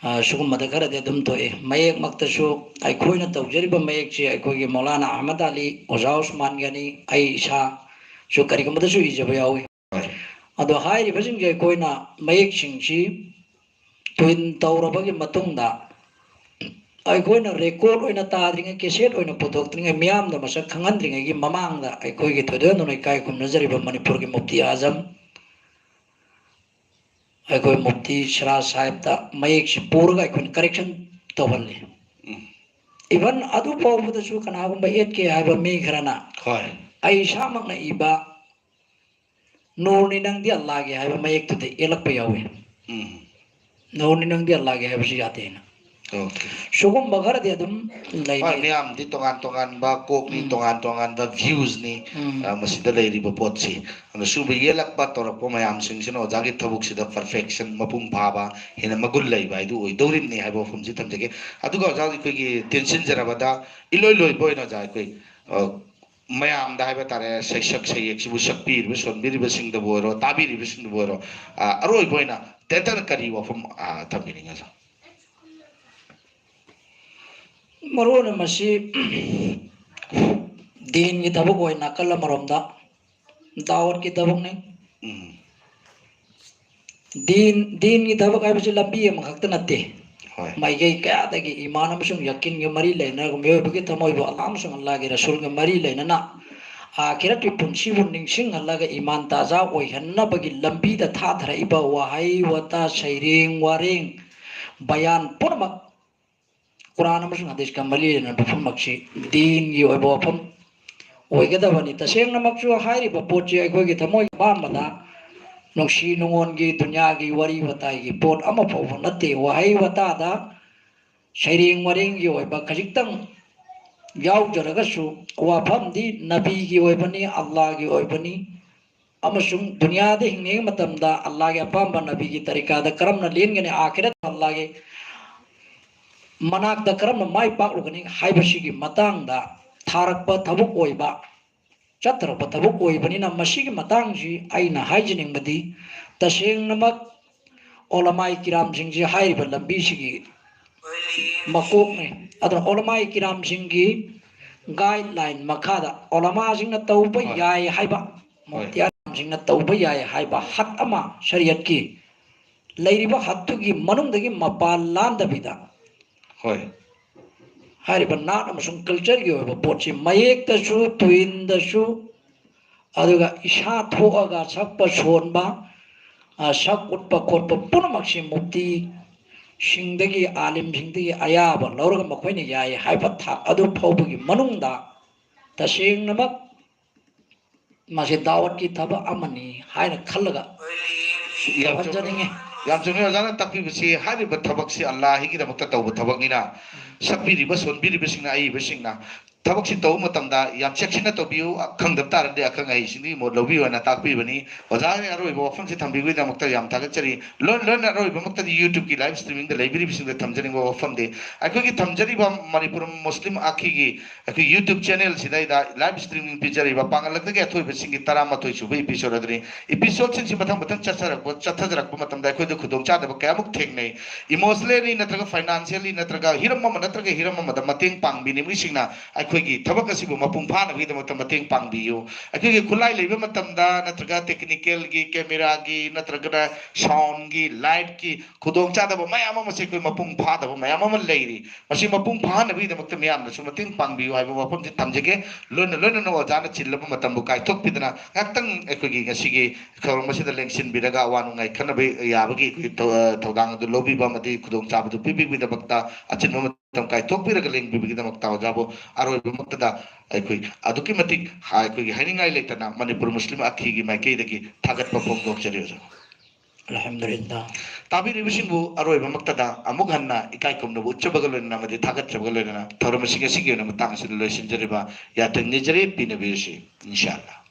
ꯑ, ꯁꯤꯒꯨꯝꯕꯗ ꯈꯔꯗꯤ ꯑꯗꯨꯝ ꯊꯣꯛꯏ꯫ ꯃꯌꯦꯛꯃꯛꯇꯁꯨ ꯑꯩꯈꯣꯏꯅ ꯇꯧꯖꯔꯤꯕ ꯃꯌꯦꯛꯁꯤ ꯑꯩꯈꯣꯏꯒꯤ ꯃꯧꯂꯥꯅꯥ ꯑꯍꯃꯗ ꯑꯂꯤ, ꯑꯣꯖꯥ ꯎꯁꯃꯥꯟ ꯒꯅꯤ, ꯑꯩ ꯏꯁꯥꯁꯨ ꯀꯔꯤꯒꯨꯝꯕꯗꯁꯨ ꯏꯖꯕ ꯌꯥꯎꯏ꯫ ꯍꯣꯏ꯫ ꯑꯗꯣ ꯍꯥꯏꯔꯤꯕꯁꯤꯡꯁꯦ ꯑꯩꯈꯣꯏꯅ ꯃꯌꯦꯛꯁꯤꯡꯁꯤ ꯇꯨꯏꯟ ꯇꯧꯔꯕꯒꯤ ꯃꯇꯨꯡꯗ ꯑꯩꯈꯣꯏꯅ ꯔꯦꯀꯣꯔꯗ ꯑꯣꯏꯅ ꯇꯥꯗ꯭ꯔꯤꯉꯩ, ꯀꯦꯁꯦꯠ ꯑꯣꯏꯅ ꯄꯨꯊꯣꯛꯇ꯭ꯔꯤꯉꯩ, ꯃꯤꯌꯥꯝꯗ ꯃꯁꯛ ꯈꯪꯍꯟꯗ꯭ꯔꯤꯉꯩꯒꯤ ꯃꯃꯥꯡꯗ ꯑꯩꯈꯣꯏꯒꯤ ꯊꯣꯏꯗꯣꯛ ꯍꯦꯟꯗꯣꯛꯅ ꯏꯀꯥꯏ ꯈꯨꯝꯅꯖꯔꯤꯕ ꯃꯅꯤꯄꯨꯔꯒꯤ ꯃꯨꯐꯇꯤ ꯑꯥꯖꯝ, ꯑꯩꯈꯣꯏ ꯃꯨꯐꯇꯤ ꯁꯤꯔꯥꯖ ꯁꯥꯍꯦꯕꯇ ꯃꯌꯦꯛꯁꯤ ꯄꯨꯔꯒ ꯑꯩꯈꯣꯏꯅ ꯀꯔꯦꯛꯁꯟ ꯇꯧꯍꯜꯂꯤ꯫ ꯎꯝ꯫ ꯏꯚꯟ ꯑꯗꯨ ꯐꯥꯎꯕꯗꯁꯨ ꯀꯅꯥꯒꯨꯝꯕ ꯑꯦꯠ ꯀꯦ ꯍꯥꯏꯕ ꯃꯤ ꯈꯔꯅ ꯍꯣꯏ꯫ ꯑꯩ ꯏꯁꯥꯃꯛꯅ ꯏꯕ "ꯅꯨꯔꯅꯤ ꯅꯪꯗꯤ ꯑꯜꯂꯥꯒꯤ" ꯍꯥꯏꯕ ꯃꯌꯦꯛꯇꯨꯗ ꯌꯦꯛꯂꯛꯄ ꯌꯥꯎꯏ꯫ ꯎꯝ꯫ ꯅꯧꯅꯤ ꯅꯪꯗꯤ ꯑꯜꯂꯥꯒꯤ ꯍꯥꯏꯕꯁꯨ ꯌꯥꯗꯦꯅ꯫ Okay꯫ ꯁꯤꯒꯨꯝꯕ ꯈꯔꯗꯤ ꯑꯗꯨꯝ ꯂꯩꯅꯩ꯫ ꯍꯣꯏ, ꯃꯌꯥꯝꯗꯤ ꯇꯣꯉꯥꯟ ꯇꯣꯉꯥꯟꯕ ꯀꯣꯛꯅꯤ, ꯎꯝ꯫ ꯇꯣꯉꯥꯟ ꯇꯣꯉꯥꯟꯕ views ꯅꯤ꯫ ꯎꯝ꯫ ꯑ, ꯃꯁꯤꯗ ꯂꯩꯔꯤꯕ ꯄꯣꯠꯁꯤ꯫ ꯑꯗꯣ ꯁꯨꯕ ꯌꯦꯜꯂꯛꯄ ꯇꯧꯔꯛꯄ ꯃꯌꯥꯝꯁꯤꯡꯁꯤꯅ ꯑꯣꯖꯥꯒꯤ ꯊꯕꯛꯁꯤꯗ perfection, ꯃꯄꯨꯡ ꯐꯥꯕ, ꯍꯦꯟꯅ ꯃꯒꯨꯟ ꯂꯩꯕ ꯍꯥꯏꯗꯨ ꯑꯣꯏꯗꯧꯔꯤꯕꯅꯤ ꯍꯥꯏꯕ ꯋꯥꯐꯝꯁꯤ ꯊꯝꯖꯒꯦ꯫ ꯑꯗꯨꯒ ꯑꯣꯖꯥ, ꯑꯩꯈꯣꯏꯒꯤ ꯇꯦꯟꯁꯤꯟꯖꯔꯕꯗ ꯏꯂꯣꯏ ꯂꯣꯏꯕ ꯑꯣꯏꯅ ꯑꯣꯖꯥ, ꯑꯩꯈꯣꯏ, ꯑ, ꯃꯌꯥꯝꯗ ꯍꯥꯏꯕ ꯇꯥꯔꯦ, ꯁꯩꯁꯛ ꯁꯩꯌꯦꯛꯁꯤꯕꯨ ꯁꯛꯄꯤꯔꯤꯕ, ꯁꯣꯟꯕꯤꯔꯤꯕꯁꯤꯡꯗꯕꯨ ꯑꯣꯏꯔꯣ, ꯇꯥꯕꯤꯔꯤꯕꯁꯤꯡꯗꯕꯨ ꯑꯣꯏꯔꯣ, ꯑ, ꯑꯔꯣꯏꯕ ꯑꯣꯏꯅ ꯇꯦꯟꯇꯛꯅ ꯀꯔꯤ ꯋꯥꯐꯝ, ꯑ, ꯊꯝꯕꯤꯅꯤꯡꯉꯤ, ꯑꯣꯖꯥ? ꯃꯔꯨ ꯑꯣꯏꯅ ꯃꯁꯤ ꯗꯤꯟꯒꯤ ꯊꯕꯛ ꯑꯣꯏꯅ ꯅꯥꯀꯜ ꯑꯃꯔꯣꯝꯗ ꯗꯥꯋꯠꯀꯤ ꯊꯕꯛꯅꯤ꯫ ꯎꯝ꯫ ꯗꯤꯟ, ꯗꯤꯟꯒꯤ ꯊꯕꯛ ꯍꯥꯏꯕꯁꯤ ꯂꯝꯕꯤ ꯑꯃꯈꯛꯇ ꯅꯠꯇꯦ꯫ ꯍꯣꯏ꯫ ꯃꯥꯏꯀꯩ ꯀꯌꯥꯗꯒꯤ ꯏꯃꯥꯟ ꯑꯃꯁꯨꯡ ꯌꯀꯤꯟꯒ ꯃꯔꯤ ꯂꯩꯅꯔꯒ ꯃꯤꯑꯣꯏꯕꯒꯤ ꯊꯃꯣꯏꯕꯨ ꯑꯜꯂꯥꯍ ꯑꯃꯁꯨꯡ ꯑꯜꯂꯥꯍꯒꯤ ꯔꯁꯨꯜꯒ ꯃꯔꯤ ꯂꯩꯅꯅ ꯑꯥꯈꯤꯔꯠꯀꯤ ꯄꯨꯟꯁꯤꯕꯨ ꯅꯤꯡꯁꯤꯡꯍꯜꯂꯒ ꯏꯃꯥꯟ ꯇꯥꯖꯥ ꯑꯣꯏꯍꯟꯅꯕꯒꯤ ꯂꯝꯕꯤꯗ ꯊꯥꯊꯔꯛꯏꯕ ꯋꯥꯍꯩ ꯋꯥꯇꯥ, ꯁꯩꯔꯦꯡ ꯋꯥꯔꯦꯡ, ꯕꯌꯥꯟ ꯄꯨꯝꯅꯃꯛ ꯀꯨꯔꯥꯟ ꯑꯃꯁꯨꯡ ꯍꯗꯤꯁꯀ ꯃꯔꯤ ꯂꯩꯅꯕ ꯄꯨꯝꯅꯃꯛꯁꯤ ꯗꯤꯟꯒꯤ ꯑꯣꯏꯕ ꯋꯥꯐꯝ ꯑꯣꯏꯒꯗꯕꯅꯤ꯫ ꯇꯁꯦꯡꯅꯃꯛꯁꯨ ꯍꯥꯏꯔꯤꯕ ꯄꯣꯠꯁꯤ ꯑꯩꯈꯣꯏꯒꯤ ꯊꯃꯣꯏ ꯑꯄꯥꯝꯕꯗ ꯅꯨꯡꯁꯤ ꯅꯨꯡꯉꯣꯟꯒꯤ, ꯗꯨꯅꯤꯌꯥꯒꯤ ꯋꯥꯔꯤ ꯋꯥꯇꯥꯏꯒꯤ ꯄꯣꯠ ꯑꯃ ꯐꯥꯎꯕ ꯅꯠꯇꯦ꯫ ꯋꯥꯍꯩ ꯋꯥꯇꯥꯗ ꯁꯩꯔꯦꯡ ꯋꯥꯔꯦꯡꯒꯤ ꯑꯣꯏꯕ ꯈꯖꯤꯛꯇꯪ ꯌꯥꯎꯖꯔꯒꯁꯨ ꯋꯥꯐꯝꯗꯤ ꯅꯕꯤꯒꯤ ꯑꯣꯏꯕꯅꯤ, ꯑꯜꯂꯥꯍꯒꯤ ꯑꯣꯏꯕꯅꯤ꯫ ꯑꯃꯁꯨꯡ ꯗꯨꯅꯤꯌꯥꯗ ꯍꯤꯡꯂꯤꯉꯩ ꯃꯇꯝꯗ ꯑꯜꯂꯥꯍꯒꯤ ꯑꯄꯥꯝꯕ ꯅꯕꯤꯒꯤ ꯇꯔꯤꯀꯥꯗ ꯀꯔꯝꯅ ꯂꯦꯟꯒꯅꯤ, ꯑꯥꯈꯤꯔꯠ ꯑꯜꯂꯥꯍꯒꯤ ꯃꯅꯥꯛꯇ ꯀꯔꯝꯅ ꯃꯥꯏ ꯄꯥꯛꯂꯨꯒꯅꯤ ꯍꯥꯏꯕꯁꯤꯒꯤ ꯃꯇꯥꯡꯗ ꯊꯥꯔꯛꯄ ꯊꯕꯛ ꯑꯣꯏꯕ, ꯆꯠꯊꯔꯛꯄ ꯊꯕꯛ ꯑꯣꯏꯕꯅꯤꯅ, ꯃꯁꯤꯒꯤ ꯃꯇꯥꯡꯁꯤ ꯑꯩꯅ ꯍꯥꯏꯖꯅꯤꯡꯕꯗꯤ, ꯇꯁꯦꯡꯅꯃꯛ ꯑꯣꯂꯃꯥꯏ ꯀꯤꯔꯥꯝꯁꯤꯡꯁꯤ ꯍꯥꯏꯔꯤꯕ ꯂꯝꯕꯤꯁꯤꯒꯤ ꯃꯀꯣꯛꯅꯤ꯫ ꯑꯗꯨꯅ ꯑꯣꯂꯃꯥꯏ ꯀꯤꯔꯥꯝꯁꯤꯡꯒꯤ guideline ꯃꯈꯥꯗ ꯑꯣꯂꯃꯥꯁꯤꯡꯅ ꯇꯧꯕ ꯍꯣꯏ꯫ ꯌꯥꯏ ꯍꯥꯏꯕ, ꯍꯣꯏ꯫ ꯃꯨꯐꯇꯤꯌꯥꯟꯁꯤꯡꯅ ꯇꯧꯕ ꯌꯥꯏ ꯍꯥꯏꯕ ꯍꯠ ꯑꯃ ꯁꯔꯤꯌꯠꯀꯤ ꯂꯩꯔꯤꯕ ꯍꯠꯇꯨꯒꯤ ꯃꯅꯨꯡꯗꯒꯤ ꯃꯄꯥꯟ ꯂꯥꯟꯗꯕꯤꯗ ꯍꯣꯏ꯫ ꯍꯥꯏꯔꯤꯕ ꯅꯥꯠ ꯑꯃꯁꯨꯡ cultureꯒꯤ ꯑꯣꯏꯕ ꯄꯣꯠꯁꯤ ꯃꯌꯦꯛꯇꯁꯨ, ꯇꯨꯏꯟꯗꯁꯨ, ꯑꯗꯨꯒ ꯏꯁꯥ ꯊꯣꯛꯑꯒ ꯁꯛꯄ ꯁꯣꯟꯕ, ꯑ, ꯁꯛ ꯎꯠꯄ ꯈꯣꯠꯄ ꯄꯨꯝꯅꯃꯛꯁꯤ ꯃꯨꯐꯇꯤꯁꯤꯡꯗꯒꯤ, ꯑꯥꯂꯤꯝꯁꯤꯡꯗꯒꯤ ꯑꯌꯥꯕ ꯂꯧꯔꯒ ꯃꯈꯣꯏꯅ ꯌꯥꯏ ꯍꯥꯏꯕ ꯊꯥꯛ ꯑꯗꯨ ꯐꯥꯎꯕꯒꯤ ꯃꯅꯨꯡꯗ ꯇꯁꯦꯡꯅꯃꯛ ꯃꯁꯤ ꯗꯥꯋꯠꯀꯤ ꯊꯕꯛ ꯑꯃꯅꯤ ꯍꯥꯏꯅ ꯈꯜꯂꯒ ꯌꯥꯝ ꯆꯨꯝꯃꯤ꯫ ꯇꯧꯍꯟꯖꯅꯤꯡꯉꯤ꯫ ꯌꯥꯝ ꯆꯨꯝꯃꯤ ꯑꯣꯖꯥꯅ ꯇꯥꯛꯄꯤꯕꯁꯤ꯫ ꯍꯥꯏꯔꯤꯕ ꯊꯕꯛꯁꯤ ꯑꯜꯂꯥꯍꯤꯒꯤꯗꯃꯛꯇ ꯇꯧꯕ ꯊꯕꯛꯅꯤꯅ, ꯁꯛꯄꯤꯔꯤꯕ, ꯁꯣꯟꯕꯤꯔꯤꯕꯁꯤꯡꯅ, ꯑꯏꯕꯁꯤꯡꯅ ꯊꯕꯛꯁꯤ ꯇꯧꯕ ꯃꯇꯝꯗ ꯌꯥꯝ ꯆꯦꯛꯁꯤꯟꯅ ꯇꯧꯕꯤꯌꯨ꯫ ꯈꯪꯗꯕ ꯇꯥꯔꯗꯤ ꯑꯈꯪ ꯑꯍꯩꯁꯤꯡꯗꯒꯤ ꯃꯣꯠ ꯂꯧꯕꯤꯌꯨ ꯍꯥꯏꯅ ꯇꯥꯛꯄꯤꯕꯅꯤ꯫ ꯑꯣꯖꯥꯒꯤ ꯑꯔꯣꯏꯕ ꯋꯥꯐꯝꯁꯤ ꯊꯝꯕꯤꯕꯒꯤꯗꯃꯛꯇ ꯌꯥꯝ ꯊꯥꯒꯠꯆꯔꯤ꯫ ꯂꯣꯏ ꯂꯣꯏꯅ ꯑꯔꯣꯏꯕꯃꯛꯇꯗꯤ YouTube-ꯀꯤ live streaming-ꯗ ꯂꯩꯕꯤꯔꯤꯕꯁꯤꯡꯗ ꯊꯝꯖꯅꯤꯡꯕ ꯋꯥꯐꯝꯗꯤ, ꯑꯩꯈꯣꯏꯒꯤ ꯊꯝꯖꯔꯤꯕ ꯃꯅꯤꯄꯨꯔ ꯃꯨꯁꯂꯤꯝ ꯑꯈꯤꯒꯤ ꯑꯩꯈꯣꯏ YouTube channel-ꯁꯤꯗꯩꯗ live streaming ꯄꯤꯖꯔꯤꯕ ꯄꯥꯡꯒꯜ ꯂꯛꯇꯒꯤ ꯑꯊꯣꯏꯕꯁꯤꯡꯒꯤ ꯇꯔꯥꯃꯥꯊꯣꯏ ꯁꯨꯕ episode ꯑꯗꯨꯅꯤ꯫ Episode-ꯁꯤꯡꯁꯤ ꯃꯊꯪ ꯃꯊꯪ ꯆꯠꯊꯔꯛꯄ, ꯆꯠꯊꯖꯔꯛꯄ ꯃꯇꯝꯗ ꯑꯩꯈꯣꯏꯗ ꯈꯨꯗꯣꯡꯆꯥꯗꯕ ꯀꯌꯥꯃꯨꯛ ꯊꯦꯡꯅꯩ꯫ Emotionally ꯅꯠꯇ꯭ꯔꯒ financially ꯅꯠꯇ꯭ꯔꯒ ꯍꯤꯔꯝ ꯑꯃ ꯅꯠꯇ꯭ꯔꯒ ꯍꯤꯔꯝ ꯑꯃꯗ ꯃꯇꯦꯡ ꯄꯥꯡꯕꯤꯅꯤꯡꯕꯁꯤꯡꯅ ꯑꯩꯈꯣꯏꯒꯤ ꯊꯕꯛ ꯑꯁꯤꯕꯨ ꯃꯄꯨꯡ ꯐꯥꯅꯕꯒꯤꯗꯃꯛꯇ ꯃꯇꯦꯡ ꯄꯥꯡꯕꯤꯌꯨ꯫ ꯑꯩꯈꯣꯏꯒꯤ ꯈꯨꯠꯂꯥꯏ ꯂꯩꯕ ꯃꯇꯝꯗ ꯅꯠꯇ꯭ꯔꯒ technical-ꯒꯤ, camera-ꯒꯤ ꯅꯠꯇ꯭ꯔꯒꯅ sound-ꯒꯤ, light-ꯀꯤ ꯈꯨꯗꯣꯡꯆꯥꯗꯕ ꯃꯌꯥꯝ ꯑꯃꯁꯦ ꯑꯩꯈꯣꯏ ꯃꯄꯨꯡ ꯐꯥꯗꯕ ꯃꯌꯥꯝ ꯑꯃ ꯂꯩꯔꯤ꯫ ꯃꯁꯤ ꯃꯄꯨꯡ ꯐꯥꯍꯟꯅꯕꯒꯤꯗꯃꯛꯇ ꯃꯤꯌꯥꯝꯅꯁꯨ ꯃꯇꯦꯡ ꯄꯥꯡꯕꯤꯌꯨ ꯍꯥꯏꯕ ꯋꯥꯐꯝꯁꯤ ꯊꯝꯖꯒꯦ꯫ ꯂꯣꯏꯅ ꯂꯣꯏꯅꯅ ꯑꯣꯖꯥꯅ ꯆꯤꯜꯂꯕ ꯃꯇꯝꯕꯨ ꯀꯥꯏꯊꯣꯛꯄꯤꯗꯅ ꯉꯥꯏꯍꯥꯛꯇꯪ ꯑꯩꯈꯣꯏꯒꯤ ꯉꯁꯤꯒꯤ ꯊꯧꯔꯝ ꯑꯁꯤꯗ ꯂꯦꯡꯁꯤꯟꯕꯤꯔꯒ ꯑꯋꯥ ꯅꯨꯡꯉꯥꯏ ꯈꯟꯅꯕ ꯌꯥꯕꯒꯤ ꯑꯩꯈꯣꯏꯒꯤ ꯊꯧ-, ꯑ, ꯊꯧꯗꯥꯡ ꯑꯗꯨ ꯂꯧꯕꯤꯕ ꯑꯃꯗꯤ ꯈꯨꯗꯣꯡꯆꯥꯕꯗꯨ ꯄꯤꯕꯤꯕꯒꯤꯗꯃꯛꯇ, ꯑꯆꯤꯟꯕ ꯃꯇꯝ ꯀꯥꯏꯊꯣꯛꯄꯤꯔꯒ ꯂꯦꯡꯕꯤꯕꯒꯤꯗꯃꯛꯇ ꯑꯣꯖꯥꯕꯨ ꯑꯔꯣꯏꯕꯃꯛꯇꯗ ꯑꯩꯈꯣꯏ ꯑꯗꯨꯛꯀꯤ ꯃꯇꯤꯛ ꯍꯥ-, ꯑꯩꯈꯣꯏꯒꯤ ꯍꯥꯏꯅꯤꯡꯉꯥꯏ ꯂꯩꯇꯅ ꯃꯅꯤꯄꯨꯔ ꯃꯨꯁꯂꯤꯝ ꯑꯈꯤꯒꯤ ꯃꯥꯏꯀꯩꯗꯒꯤ ꯊꯥꯒꯠꯄ ꯐꯣꯡꯗꯣꯛꯆꯔꯤ ꯑꯣꯖꯥ꯫ ꯑꯜꯍꯝꯗꯨꯂꯤꯜꯂꯥ꯫ ꯇꯥꯕꯤꯔꯤꯕꯁꯤꯡꯕꯨ ꯑꯔꯣꯏꯕꯃꯛꯇꯗ ꯑꯃꯨꯛ ꯍꯟꯅ ꯏꯀꯥꯏ ꯈꯨꯝꯅꯕ ꯎꯠꯆꯕꯒ ꯂꯣꯏꯅꯅ ꯑꯃꯗꯤ ꯊꯥꯒꯠꯆꯕꯒ ꯂꯣꯏꯅꯅ ꯊꯧꯔꯝ ꯑꯁꯤ ꯉꯁꯤꯒꯤ ꯑꯣꯏꯅ ꯃꯇꯥꯡ ꯑꯁꯤꯗ ꯂꯣꯏꯁꯤꯟꯖꯔꯤꯕ ꯌꯥꯊꯪ ꯅꯤꯖꯔꯤ꯫ ꯄꯤꯅꯕꯤꯔꯁꯤ ꯏꯟꯁꯥ ꯑꯜꯂꯥ꯫